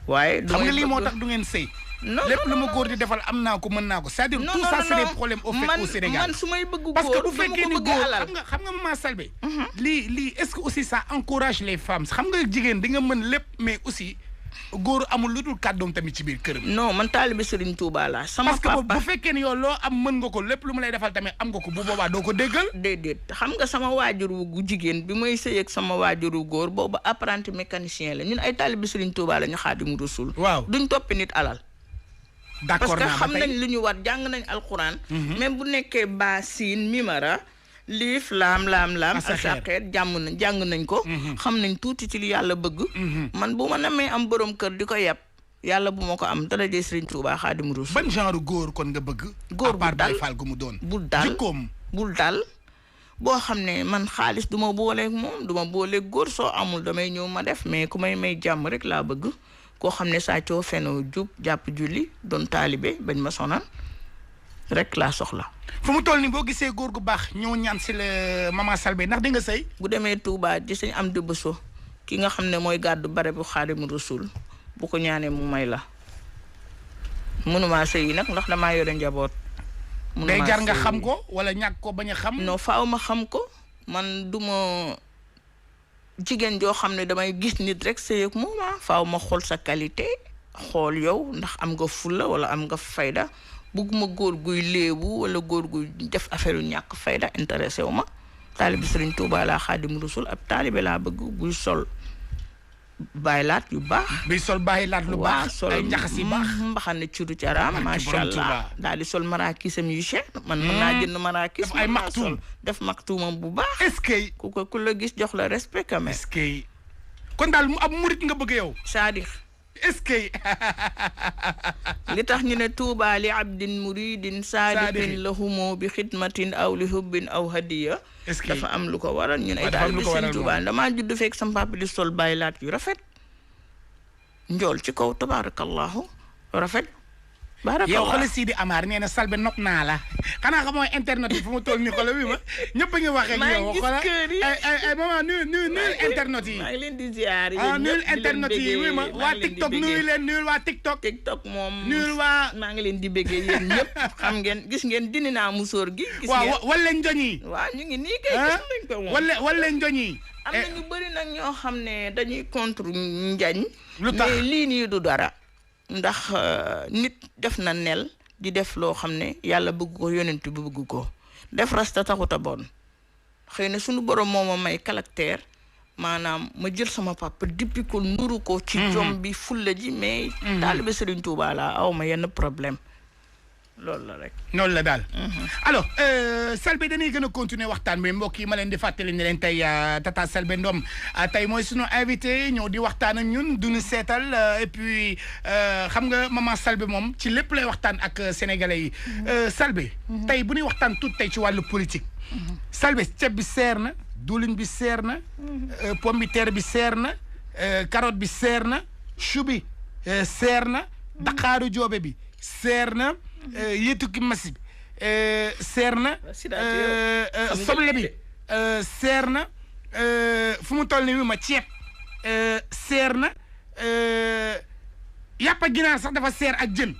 waaye xam nga lii moo tax du ngeen sëy lépp lu ma góor di defal am naa ko mën naa ko c'est-à-dire tout ça c'est des problèmes au fait au Sénégal man su may bëgg góor parce que bu fekkee ni góor alal xam nga maman Selbé lii est-ce que aussi ça encourage les femmes xam nga jigéen di nga mën lépp mais aussi góor amul lu dul kàddoom tamit ci biir këram non man taalibe Serigne Touba laa sama parce que bu fekkee ni yow loo am mën nga ko lépp lu mu lay defal tamit am nga ko bu boobaa doo ko déggal déedéet xam nga sama waajuru gu jigéen bi may sëy ak sama waajuru góor boobu apprenti mécanicien la ñun ay taalibe Serigne Touba la ñu Xaadimu Rasuul waaw duñ toppi nit alal d'accord parce que xam nañ lu ñu war jàng nañ alxuraan même bu nekkee baa siin mimara liif laam asaqeet jàng nañ ko xam nañ tuuti ci li yàlla bëgg man bu ma namee am borom kër di ko yeb yàlla bu ma ko am daraje Serigne Touba Xaadimu Rasuul ban genre góor kon nga bëgg góor bu dal Baye Fall gu mu doon bul dal jikkoom bul dal boo xam ne man xaalis du ma booleeg moom du ma booleeg góor soo amul damay ñëw ma def mais ku may jàmm rek laa bëgg koo xam ne saa coo fenoo jub jàpp julli doon taalibe bañ ma sonal rek laa soxla fu mu toll ni boo gisee góor gu baax ñëw ñaan si la maman Selbé ndax di nga sëy bu demee Touba di sañ am dëbb so ki nga xam ne mooy gàddu bare bu Xaadimu Rasuul bu ko ñaanee mu may la mënumaa sëy nag ndax damaa yore njaboot day jar nga xam ko wala ñàkk ko bañ a xam non faaw ma xam ko man duma jigéen joo xam ne damay gis nit rek sëy ak moom faaw ma xool sa qualité xool yow ndax am nga fulla wala am nga fayda bugguma góor guy léebu wala góor guy def affaire yu ñàkk fayda intéressé wu ma taalibe Serigne Touba laa Xaadimu Rasuul ab taalibe laa bëgg buy sol bàyyilaat yu baax buy sol bàyyilaat lu baax sol ay njaxas yu baax mbaxane curu caraam macha allah daal di sol maraakisam yu cher man mën naa jënd maraakis ay maktuum def maktuumam bu baax est-ce que ku la gis jox la respect quand même est-ce que kon daal mu ab murit nga bëgg yow c'est-à-dire est-ce que li tax ñu ne tuuba li abdin muridin saadiqin lahumu bi xidmatin aw li hubbin aw hadiya dafa am lu ko waral ñun ay daal bi sëñ Tuuba damaa judd fekk sama papa di sol bàyyilaat yu rafet njool ci kaw tabarakallahu rafet yow xoolal Sidi Amar nee na Selbé nopp naa la xanaa xamoo internet yi fu mu toll nii xoolal wi ma ñëpp a ngi waxee ak yow xoolal ay maman nuyu internet yi maa ngi leen di ziar nuyu internet yi wi ma waa TikTok nuyu leen nuyu waa TikTok moom nuyu waa maa ngi leen di béggee yéen ñëpp xam ngeen gis ngeen dindi naa musóor gi gis ngeen waaw wala njoñ yi waaw ñu ngi nii kay gis nañ ko moom wala njoñ yi am na ñu bëri nag ñoo xam ne dañuy contre njañ lu tax mais lii nii du dara ndax nit def na nel di def loo xam ne yàlla bëgg ko yonent bi bëgg ko def rasta taxut a bon xëy na suñu borom moo ma may caractère maanaam ma jël sama papa dippi ko nuru ko ci jom bi fulla ji mais taalibe Serigne Touba laa aw ma yenn problème loolu la rek. noonu la daal. alors Selbé dañuy gën a continuer waxtaan bi mbokk yi ma leen di fàttali ne leen tey Tata Selbé Ndom tey mooy sunu invité ñëw di waxtaan ak ñun duñu seetal et puis xam nga maman Selbé moom ci lépp lay waxtaan ak sénégalais yi. Selbé. tey bu ñuy waxtaan tout tey ci wàllu politique. Selbé ceeb bi seer na diwlin bi seer na. pomme de terre bi seer na. carotte bi seer na. chou bi seer na. daqaaru joobe bi seer na. yéetu ki masi bi seer na. soble bi seer na. fu mu toll nii ma ceeb seer na. yàpp ginaar sax dafa seer ak jën.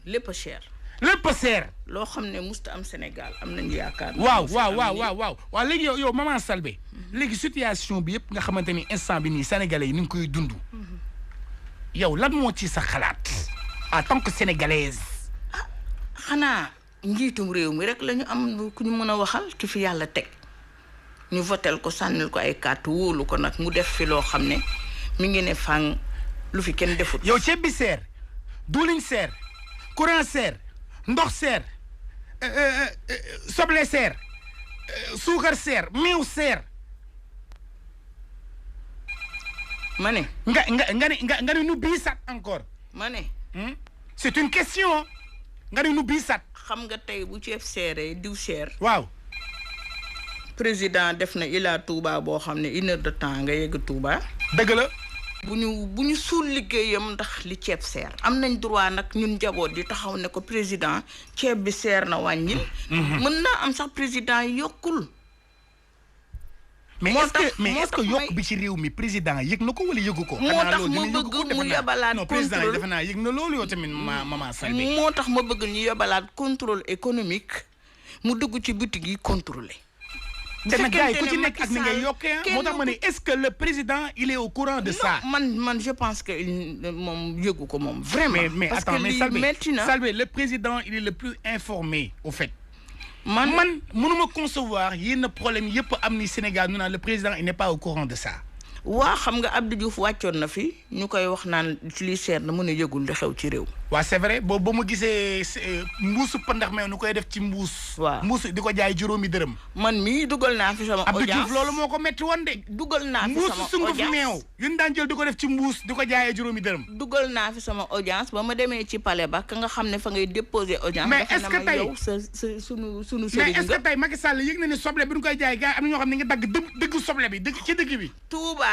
lépp a cher. lépp a seer. loo xam ne musta am Sénégal am nañu yaakaar. waaw léegi yow maman Selbé. léegi situation bi yëpp nga xamante ni instant bi nii sénégalais yi ni ngi koy dund. yow lan moo ci sa xalaat en tant que sénégalaise. xanaa njiitum réew mi rek la ñu am ku ñu mën a waxal ki fi yàlla teg ñu votel ko sànnil ko ay carte wóolu ko nag mu def fi loo xam ne mi ngi ne fang lu fi kenn defut. yow ceeb bi seer diwlin seer courant seer ndox seer soble seer suukar seer meew seer. ma ne. nga ne nu biisaat encore. ma ne. c'est une question. nga ne nu biisaat. xam nga tey bu ceeb seeree diw seer. waaw. président def na Ila Touba boo xam ne 1 heure de temps nga yegg Touba. dëgg la. bu ñu suul liggéeyam ndax li ceeb seer. am nañ droit nag ñun njaboot di taxaw ne ko président ceeb bi seer na wàññil. mën naa am sax président yokkul. mais est-ce que yokk bi ci réew mi président yëg na ko wala yëgu ko. moo tax ma bëgg mu yebalaat non président yi defe naa yëg na loolu yow tamit maman Selbé. moo tax ma bëgg ñu yebalaat contrôle économique mu dugg ci boutique yi contrôler. te nag gars yi ku ci nekk ak ni ngay yokkee moo tax ma ne est-ce que le président il est au courant de ça. man je pense que moom yëgu ko moom. vraiment mais parce attends, que mais lii metti na Selbé le président il est le plus informé au fait. man mënuma concevoir yenn problème yëpp am ni Sénégal ñu naan le président il n'est pas au courant de ça. waa xam nga Abdou Diouf wàccoon na fi ñu koy wax naan ci li seer na mën a yëgul di xew ci réew. waaw c'est vrai boobu ba mu gisee mbuusu pandax meew nu koy def ci mbuus. waaw mbuus di ko jaay juróomi dërëm. man mii dugal naa fi sama audience Abdou Diouf loolu moo ko metti woon de. dugal naa fi sama audience mbuusu sunguf meew yun daan jël di ko def ci mbuus di ko jaayee juróomi dërëm. dugal naa fi sama audience ba ma demee ci palais ba ka nga xam ne fa ngay déposer audience. mais est-ce que tey yow sa sunu mais est-ce que tey Macky Sall yëg na ni soble bi ñu koy jaay gars am na ñoo xam ne nga dagg dëgg soble bi dëgg ci dëgg bi. Touba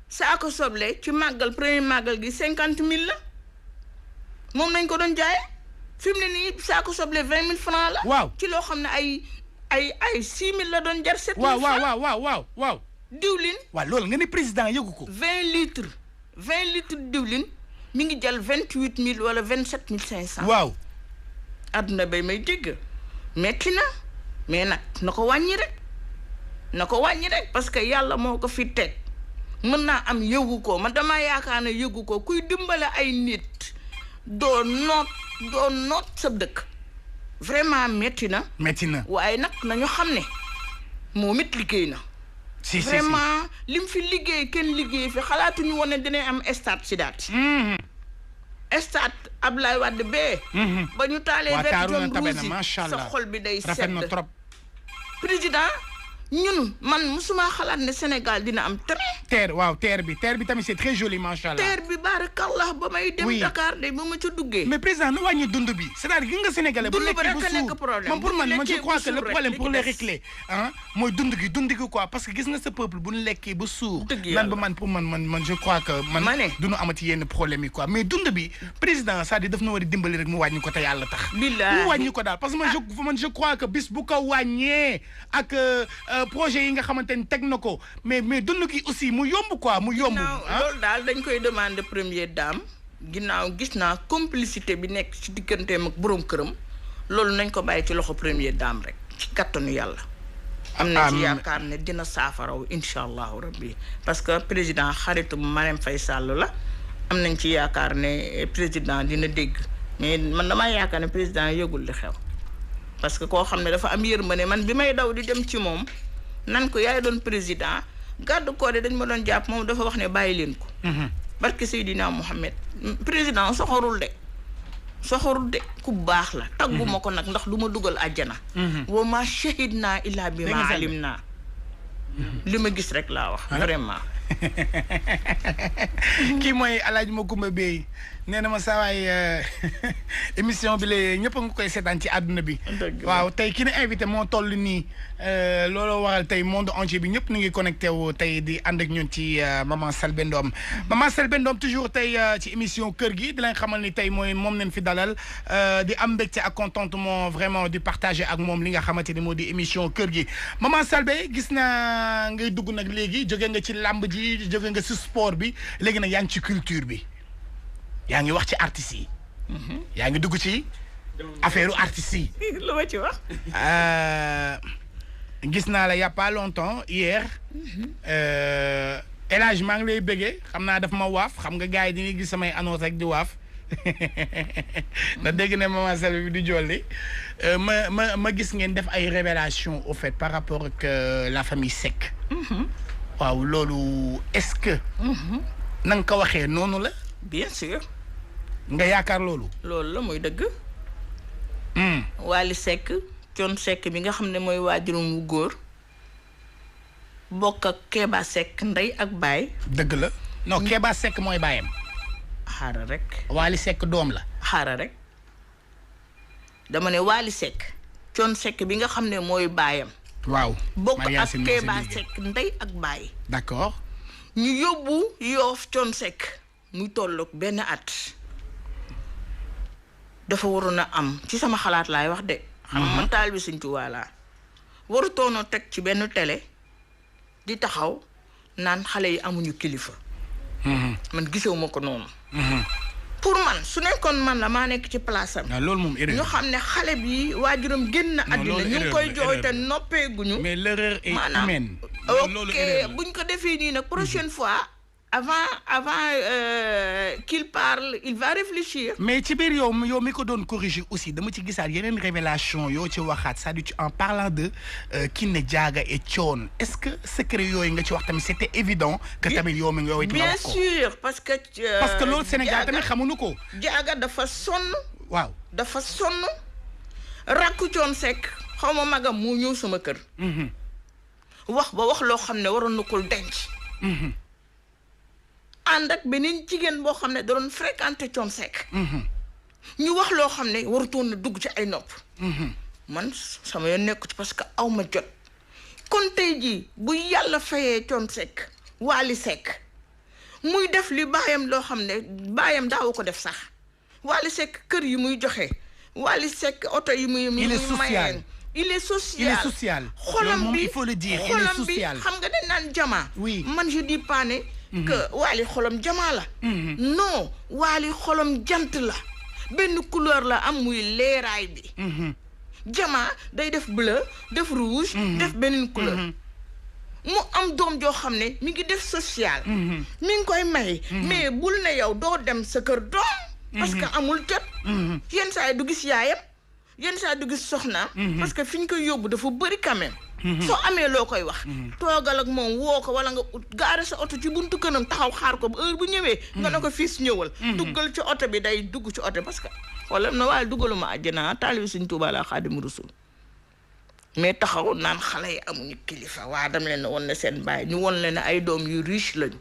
saako soble ci màggal premier màggal gi 50 000 la moom nañ ko doon jaayee fi mu ne nii saako soble 20 000 francs la. waaw ci loo xam ne ay 6 000 la doon jar 7 000 francs. waaw. diwlin. waaw loolu nga ni président yëgu ko. 20 litres diwlin mi ngi jël 28 000 wala 27 500. waaw. adduna bay may dégg metti na mais nag na ko wàññi rek parce que yàlla moo ko fi teg. mën naa am yëgu ko man damaa yaakaar ne yëgu ko kuy dimbale ay nit doo noot sa dëkk vraiment metti na waaye nag nañu xam ne moom it liggéey na vraiment lim fi liggéey kenn liggéey fi xalaatuñu woon ne dinañ am stade Sidaat stade Abdoulaye Wade bee ba ñu taalee vert jaune rouge sa xol bi day sedd trop président ñun man musuma xalaat ne Sénégal dina am terre bi tamit c'est très joli machallah. terre bi barakallah ba may dem Dakar de ba ma ca duggee. mais président nu wàññi dund bi c'est-à-dire gi nga Sénégalais bu lekkee ba suur man pour man je crois que le problème pour les régler mooy dund gi quoi parce que gis nga sa peuple bu ñu lekkee ba suur nan ba man pour man je crois que man duñu amati yenn problème yi quoi mais dund bi président c'est-à-dire daf na war a dimbali rek mu wàññi ko te yàlla tax mu wàññi ko daal parce que man je crois que bis bu ko wàññee ak projet yi nga xamante ni teg na ko mais dund gi aussi mu yomb quoi mu yomb. loolu daal dañ koy demander première dame ginnaaw gis naa complicité bi nekk ci digganteem ak boroom këram loolu nañ ko bàyyi ci loxo première dame rek ci kattanu yàlla. am na ci yaakaar ne dina saafaraw incha allahu rabbi parce que président xaritu Marème Faye Sall la am nañ ci yaakaar ne président dina dégg mais man damaa yaakaar ne président yëgul li xew parce que koo xam ne dafa am yërmande man bi may daw di dem ci moom. nan ko yaay doon président gàddu ko de dañ ma doon jàpp moom dafa wax ne bàyyi leen ko. barke Seydina Mohamed président soxorul de soxor de ku baax la tagguma ko nag ndax du ma dugal àjjana wa ma shahidna illa bi ma alimna li ma gis rek laa wax vraiment kii mooy Alaaji Makumba Bey nee na ma saawaay émission bi la ñëpp nga koy seetaan ci àdduna bi waaw tey ki ne invité moo toll nii looloo waral tey monde entier bi ñëpp ñu ngi connecté wu tey di ànd ak ñun ci maman Selbé Ndom maman Selbé Ndom toujours tey ci émission kër gi di leen xamal ni tey mooy moom leen fi dalal di am mbégte ak contentement vraiment di partager ak moom li nga xamante ni moo di émission kër gi maman Selbé gis naa ngay dugg nag léegi jóge nga ci làmb ji jóge nga ci sport bi léegi nag yaa ngi ci culture bi yaa ngi wax ci artistes yi yaa ngi dugg ci affaire artistes yi lu ma ci wax gis naa la y a pas longtemps hier El Hadj maa ngi lay bëggee xam naa daf ma waaf xam nga gars yi dañuy gis samay annonce rek di waaf ndax dégg ne maman Selbé bi di jolli ma gis ngeen def ay révélation au fait par rapport ak la famille Seck waaw loolu est-ce que na nga ko waxee noonu la bien sûr nga yaakaar loolu la mooy dëgg Wally Seck Thione Seck bi nga xam ne mooy waajuram wu góor bokk ak Kéba Seck ndey ak baay dëgg la non Kéba Seck mooy baayam xaaral rek Wally Seck doom la xaaral rek dama ne Wally Seck Thione Seck bi nga xam ne mooy baayam waaw bokk ak Kéba Seck ndey ak baay d'accord ñu yóbbu Yoff Thione Seck muy tolloog benn at dafa waroon a am ci sama xalaat laay wax de xam nga man taal bi Sëñ Tuubaa laa warutoonoo teg ci benn télé di taxaw naan xale yi amuñu kilifa man gisewuma ko noonu pour man su nekkoon man la maa nekk ci place am loolu moom erreur ñu xam ne xale bi waajuram génn na àddina ñu ngi koy jooy te noppeeguñu mais l'erreur est humaine ok buñ ko defee nii nag prochaine fois avant qu'il parle il va réfléchir. mais ci biir yow mi ko doon corriger aussi dama ci gisaat yeneen révélation yoo ci waxaat c'est-à-dire en parlant de Kiné Diaga et Thione est-ce que secret yooyu nga ci wax tamit c'était évident que tamit yow mi nga wax ko bien sûr parce que loolu Sénégal tamit xamuñu ko. Diaga dafa sonn. waaw dafa sonn rakku Thione Seck xaw ma magam moo ñëw sama kër. wax loo xam ne waroon na ko denc. ànd ak beneen jigéen boo xam ne da doon fréquenté Thione Seck ñu wax loo xam ne warutoon na dugg ci ay nopp man sama yoon nekku ci parce que aw ma jot kon tey jii bu yàlla fayee Thione Seck Wally Seck muy def li baayam loo xam ne baayam daawu ko def sax Wally Seck kër yi muy joxe Wally Seck oto yi muy mayeen il est social xolam bi il faut le dire il est social xam nga dañ naan jamaa oui man je dis pas ne que Wally xolam jamaa la non Wally xolam jant la benn couleur la am muy leeraay bi jamaa day def bleu def rouge def beneen couleur mu am doom joo xam ne mi ngi def social mi ngi koy may mais bul ne yow doo dem sa kër doom parce que amul jot yenn saa yi du gis yaayam yenn saa du gis soxnaam parce que fi ñu koy yóbbu dafa bëri quand même soo amee loo koy wax toogal ak moom woo ko wala nga gaare sa oto ci buntu kënam taxaw xaar ko ba heure bu ñëwee nga ne ko fiis ñëwal duggal ci oto bi day dugg ci oto parce que wala na waaye duggaluma àjjana taalibi Sëñ Tuubaa la Xaadimu Rasuul mais taxaw naan xale yi amuñu kilifa waa dam leen won ne seen baay ñu won leen ne ay doom yu riche lañu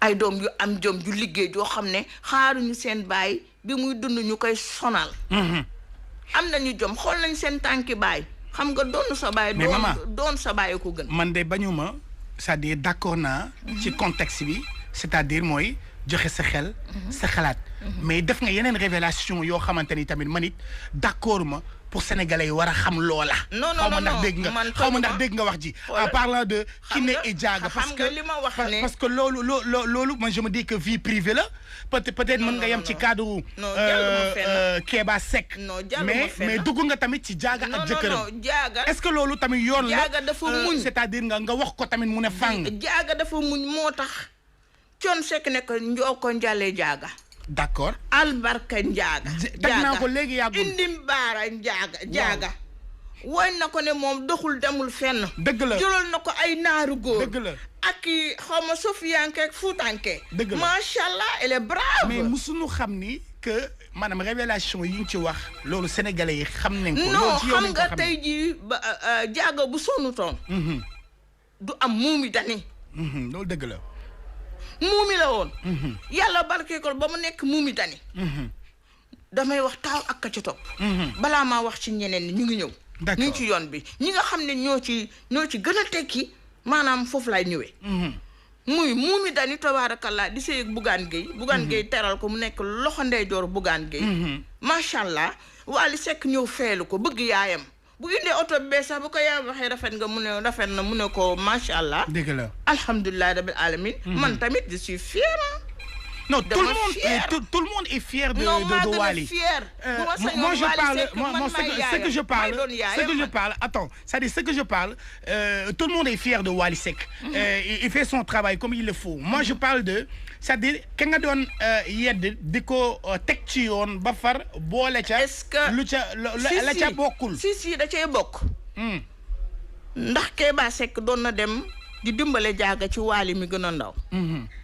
ay doom yu am jom ju liggéey joo xam ne xaaruñu seen baay bi muy dund ñu koy sonal am nañu jom xool nañ seen tànki baay xam nga doon sa baay doon sa baay ko gën man de bañuma c'est-à-dire d'accord naa ci contexte bi c'est-à-dire mooy joxe sa xel sa xalaat mais def nga yeneen révélation yoo xamante ni tamit man it d'accord ma pour sénégalais yi war a xam loola xaw ma ndax dégg nga wax ji en parlant de Kiné et Diaga parce que li ma wax ne parce que loolu man je me dis que vie privée la peut-être mën nga yem ci cadre Kéba Seck mais dugg nga tamit ci Diaga ak jëkkëram Diaga est-ce que loolu tamit yoon la Diaga dafa muñ c'est-à-dire nga wax ko tamit mu ne fang Diaga dafa muñ moo tax Thione Seck nekk njoo ko njàllee Diaga d'accord albarka Diaga teg naa ko léegi yàggul indi mbaara Diaga woy na ko ne moom doxul demul fenn dëgg la jëloon na ko ay naaru góor dëgg la ak i xaw ma sofiyanke ak fuutanke dëgg la macha allah elle est brave mais musuñu xam ni que maanaam révélation yi ñu ci wax loolu sénégalais yi xam nañ ko. non xam nga tey jii ba jaaga bu sonnutoon. du am muumi dani. loolu dëgg la. muumi la woon. yàlla barke ko ba mu nekk muumi dani. damay wax taaw ak ka ci topp. balaa maa wax ci ñeneen ñi ñu ngi ñëw. d'accord ñu ngi ci yoon bi ñi nga xam ne ñoo ci gën a tekki maanaam foofu laay ñëwee. muy muumi dani tabaarakallaa di sëy ak Bougane Gueye teral ko mu nekk loxo ndeyjoor Bougane Gueye. macha allah Wally Seck ñëw feelu ko bëgg yaayam bu indee oto bee sax bu ko yaayam waxee rafet na mu ne ko macha allah. dëgg la alhamdulilah rabbil alamin. man tamit je suis fière. Non, tout le monde est fier de Wally. Moi, ce que je parle, attends, ça dit ce que je parle, tout le monde est fier de Wally Seck. Il fait son travail comme il le faut. Moi, je parle de, c'est-à-dire, quand on donne yed, diko tekchi on, bafar, boole cha, la cha bokul. Si, da cay bokk. Ndax Keba Seck doon na dem di dimbale jaaga ci Wally mi gën a ndaw.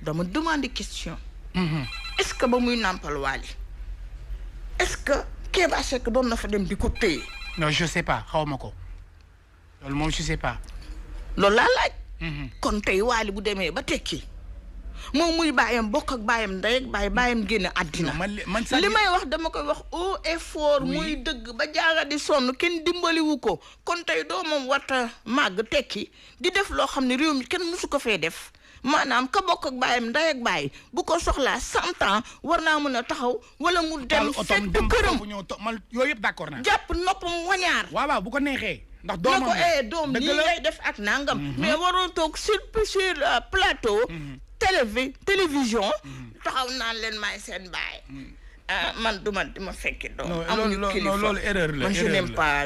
Dama demander question. Est-ce que ba muy nàmpal Wally est-ce que Keba Seck doon na fa dem di ko téye. Non, je sais pas xawma ko loolu moom je sais pas. loolu laa laaj. kon tey Wally bu demee ba tekki moom muy bàyyam bokk ak bàyyam ndey ak bàyyam génn àddina. li may wax dama koy wax haut et fort. muy dëgg ba jaaga di sonn kenn dimbaliwu ko kon tey doomam warta màgg tekki di def loo xam ne réew mi kenn mësu ko fee def. maanaam ka bokk ak baayam ndey ak baay bu ko soxlaa 100 ans war naa mën a taxaw wala mu dem fekk këram yooyu yëpp d'accord naa jàpp noppam wañaar waaw bu ko neexee ndax doomam na ko doom nii lay def ak nangam mais waroon toog sur plateau télévision taxaw naan leen maay seen baay man duma fekki doom amuñu kilifa loolu erreur la man je n'aime pas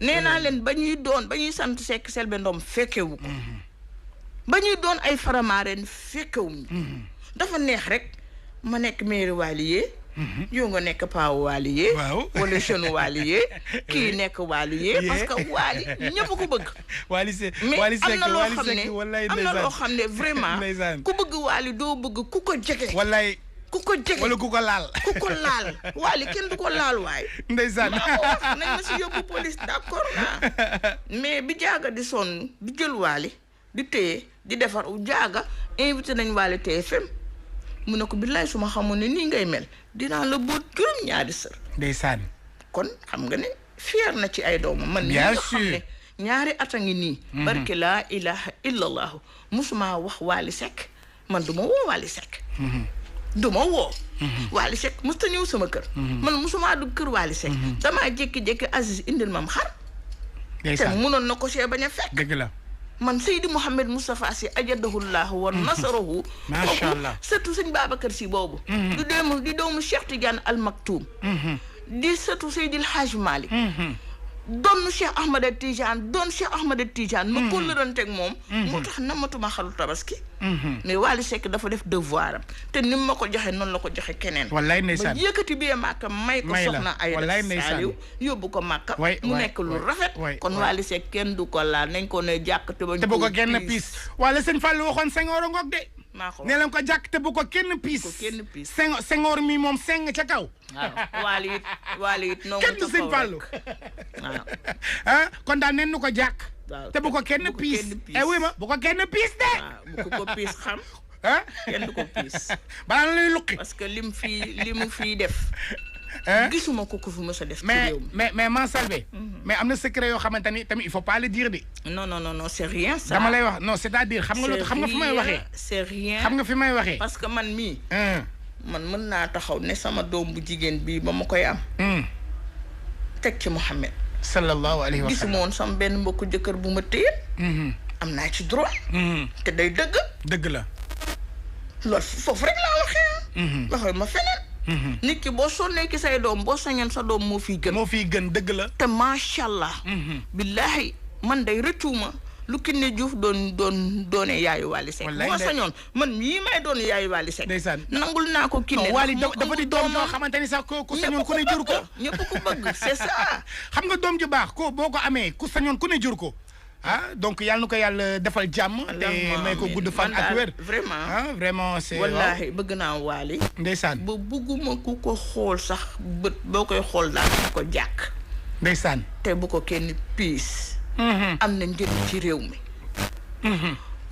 nee naa leen ba ñuy sant Seck Selbé Ndom fekkewu ko ba ñuy doon ay faramaareen fekkewuñu dafa neex rek ma nekk mairie Wally yow nga nekk paawu Wally wala jeune Wally kii nekk Wally parce que Wally ñëpp ko bëgg mais am na loo xam ne vraiment ku bëgg Wally doo bëgg ku ko jege wallaay ku ko jege wala ku ko laal Wally kenn du ko laal waay ndeysaan nañ ma si yóbbu police d'accord naa mais bi jaaga di sonn di jël Wally di téye di defar jaaga invité nañ Wally TFM mu ne ko billaay su ma xamoon ne nii ngay mel dinaa la boot juróom-ñaari sër. ndeysaan. kon xam nga ne fier na ci ay doomam. man bien nga sûr xam ne ñaari at a ngi nii. barke laa ilaha illallah musuma wax Wally Seck man du ma woo Wally Seck. du ma woo. Wally Seck musta ñëw sama kër. man musuma dugg kër Wally Seck. damaa jékki-jékki Aziz indil mam xar. ndeysaan te munoon na ko see bañ a fekk. dëgg la. man Seydi Mouhamed Moustapha Sy ajadahullahu wa nasarahu. macha allah surtout sëñ Babacar Sy boobu. di doomu Cheikh Tidiane Al Maktoum. di surtout Seydi El Hadj Malick. doon Cheikh Ahmada Tidiane ma kóllëranteeg moom. moo tax namatuma xaru tabaski. mais Wally Seck dafa def devoir am te ni ma ko joxe noonu la ko joxe keneen. wallaay ndeysaan ba yëkkati bi Màkka may ko soxna ay Saliou yóbbu ko Màkka mu nekk lu rafet. kon Wally Seck kenn du ko laal nañ ko ne jàkk te bu ko kenn piis wala sëñ Fallou waxoon Senghor ngoog de. maa ko ne leen ko jàkk te bu ko kenn piis. Senghor mi moom seng ca kaw. waaw Wally it noonu kenn du sëñ Fallou. waaw kon daal nen nu ko jàkk. te bu ko kenn piis oui ma bu ko kenn piis de. bu ko piis xam. kenn du ko piis. balaa na lay luqi. parce que li mu fii def. gisuma ko fi mës a def. mais man Selbé. mais am na secret yoo xamante ni tamit il faut pas le dire de. non c'est rien ça. dama lay wax non c'est-à-dire xam nga fi may waxee. c'est rien xam nga fi may waxee. parce que man mii. man mën naa taxaw ne sama doom bu jigéen bii ba ma koy am. teg ci Mouhamed. sallallahu alayhi wa sallam gisuma woon sama benn mbokku jëkkër bu ma téye. am naa ci droit. te day dëgg. dëgg la. loolu foofu rek laa waxee. waxee ma feneen. nit ki boo sonnee ki say doom boo sañoon sa doom moo fiy gën. moo fiy gën dëgg la. te macha allah. billahi man day rëccuuma lu Kiné Diouf doone yaayu Wally Seck. wallaay boo sañoon man mii may doon yaayu Wally Seck. ndeysaan nangul naa ko Kiné. Wally dafa di doom yoo xamante ni sax ku sañoon ku ne jur ko. ñëpp ko bëgg c'est ça. xam nga doom ju baax ko boo ko amee ku sañoon ku ne jur ko. donc yàlla na ko yàlla defal jàmm te may ko gudd fan ak wér vraiment vraiment c'est wallaahi bëgg naa Wally ndeysaan ba bugguma ku ko xool sax bët boo koy xool daal ko jàkk ndeysaan te bu ko kenn piis am na njëriñ ci réew mi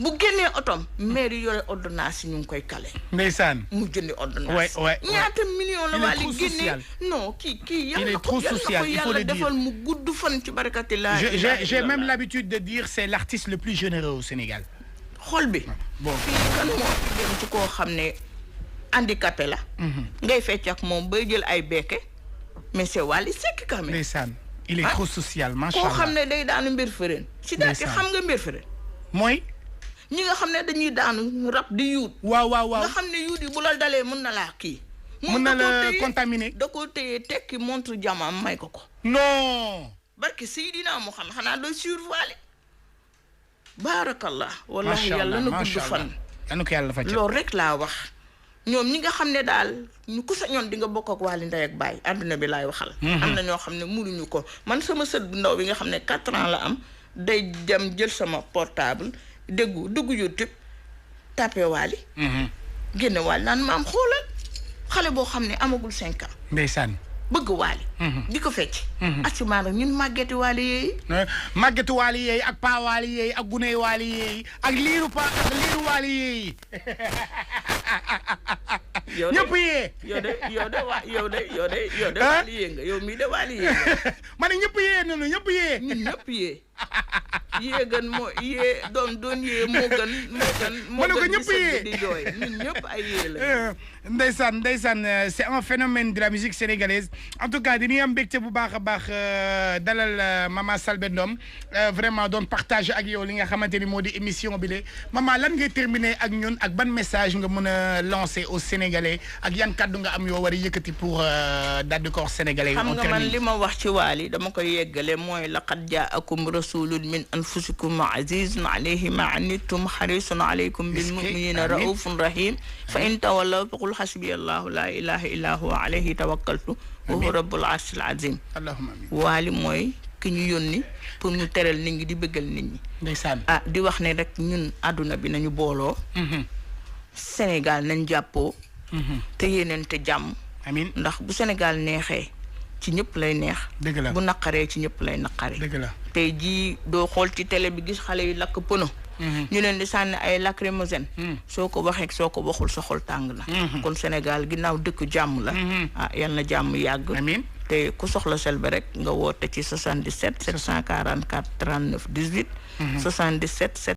bu génnee otom maire yi yore ordonnance ñu ngi koy kale ndeysaan mu jëndi ordonnance ñaata million la Wally génnee non kii il est trop social il faut le dire defal mu gudd fan ci barakati la j'ai même l'habitude de dire c'est l'artiste le plus généreux au Sénégal xol bi bon fii kan moo dem ci koo xam ne handicapé la ngay fecc ak moom bay jël ay beeke mais c'est Wally Seck quand même ndeysaan il est trop social machallah koo xam ne day daanu mbir fëreen si daati xam nga mbir fëreen mooy ñi nga xam ne dañuy daanu rab di yuut waaw nga xam ne yuut yi bu la dalee mën na laa kii mën na la contaminer da ko téye tekki montre jamaam may ko non barki Seydina Muhammad xanaa doy survoilé baarakallah wallahi yàlla na gudd fan yàlla ko yàlla fa loolu rek laa wax ñoom ñi nga xam ne daal ñu ku sañoon di nga bokk ak Wally ndey ak baay àdduna bi laay waxal am na ñoo xam ne mënuñu ko man sama sët bu ndaw bi nga xam ne 4 ans la am day dem jël sama portable dugg YouTube tapé Wally génne Wally naan maam xoolal xale boo xam ne amagul 5 ans ndeysaan bëgg Wally di ko fecc asiment nag ñun màggeti Wally yeeyi màggetu Wally yeeyi ak paa Wally yeeyi ak guney Wally yeeyi ak liiru Wally yeeyi ñëpp yee yow de Wally yee nga yow mii de Wally yee nga ma ne ñëpp yee noonu ñëpp yee ñun ñëpp yee yee gën moo yee doon yee moo gën ñëpp yee di jooy ñun ñëpp ay yee la ndeysaan c'est un phénomène de la musique sénégalaise en tout cas dañuy am mbégte bu baax a baax dalal Mama Selbé Ndom vraiment doon partager ak yow li nga xamante ni moo di émission bi le Mama lan ngay terminer ak ñun ak ban message nga mën a lancer aux Sénégalais ak yan kàddu nga am yoo war a yëkkati pour daal di ko wax Sénégalais xam nga man li ma wax ci Wally dama koy yeggale mooy laqad jaakum rasulun min anfusikum azizun alayhi ma anittum harisun alaykum bil mu'minina raufun rahim fa in tawallaw faqul hasbiyallahu la ilaha illa huwa alayhi tawakkaltu wa huwa rabbul arshil azim allahumma amin Wally mooy ki ñu yónni pour ñu teral nit ñi di bëggal nit ñi ndeysaan di wax ne rek ñun àdduna bi nañu booloo Sénégal nañ jàppoo te yéeneente jàmm amiin ndax bu Sénégal neexee ci ñëpp lay neex dëgg la bu naqaree ci ñëpp lay naqaree dëgg la tey jii doo xool ci télé bi gis xale yi lakk pono ñu leen di sànni ay lacrymogène soo ko waxee soo ko waxul sa xol tàng na kon Sénégal ginnaaw dëkk jàmm la yal na jàmm yàgg amiin te ku soxla Selbé rek nga woote ci 77 744 39 18 77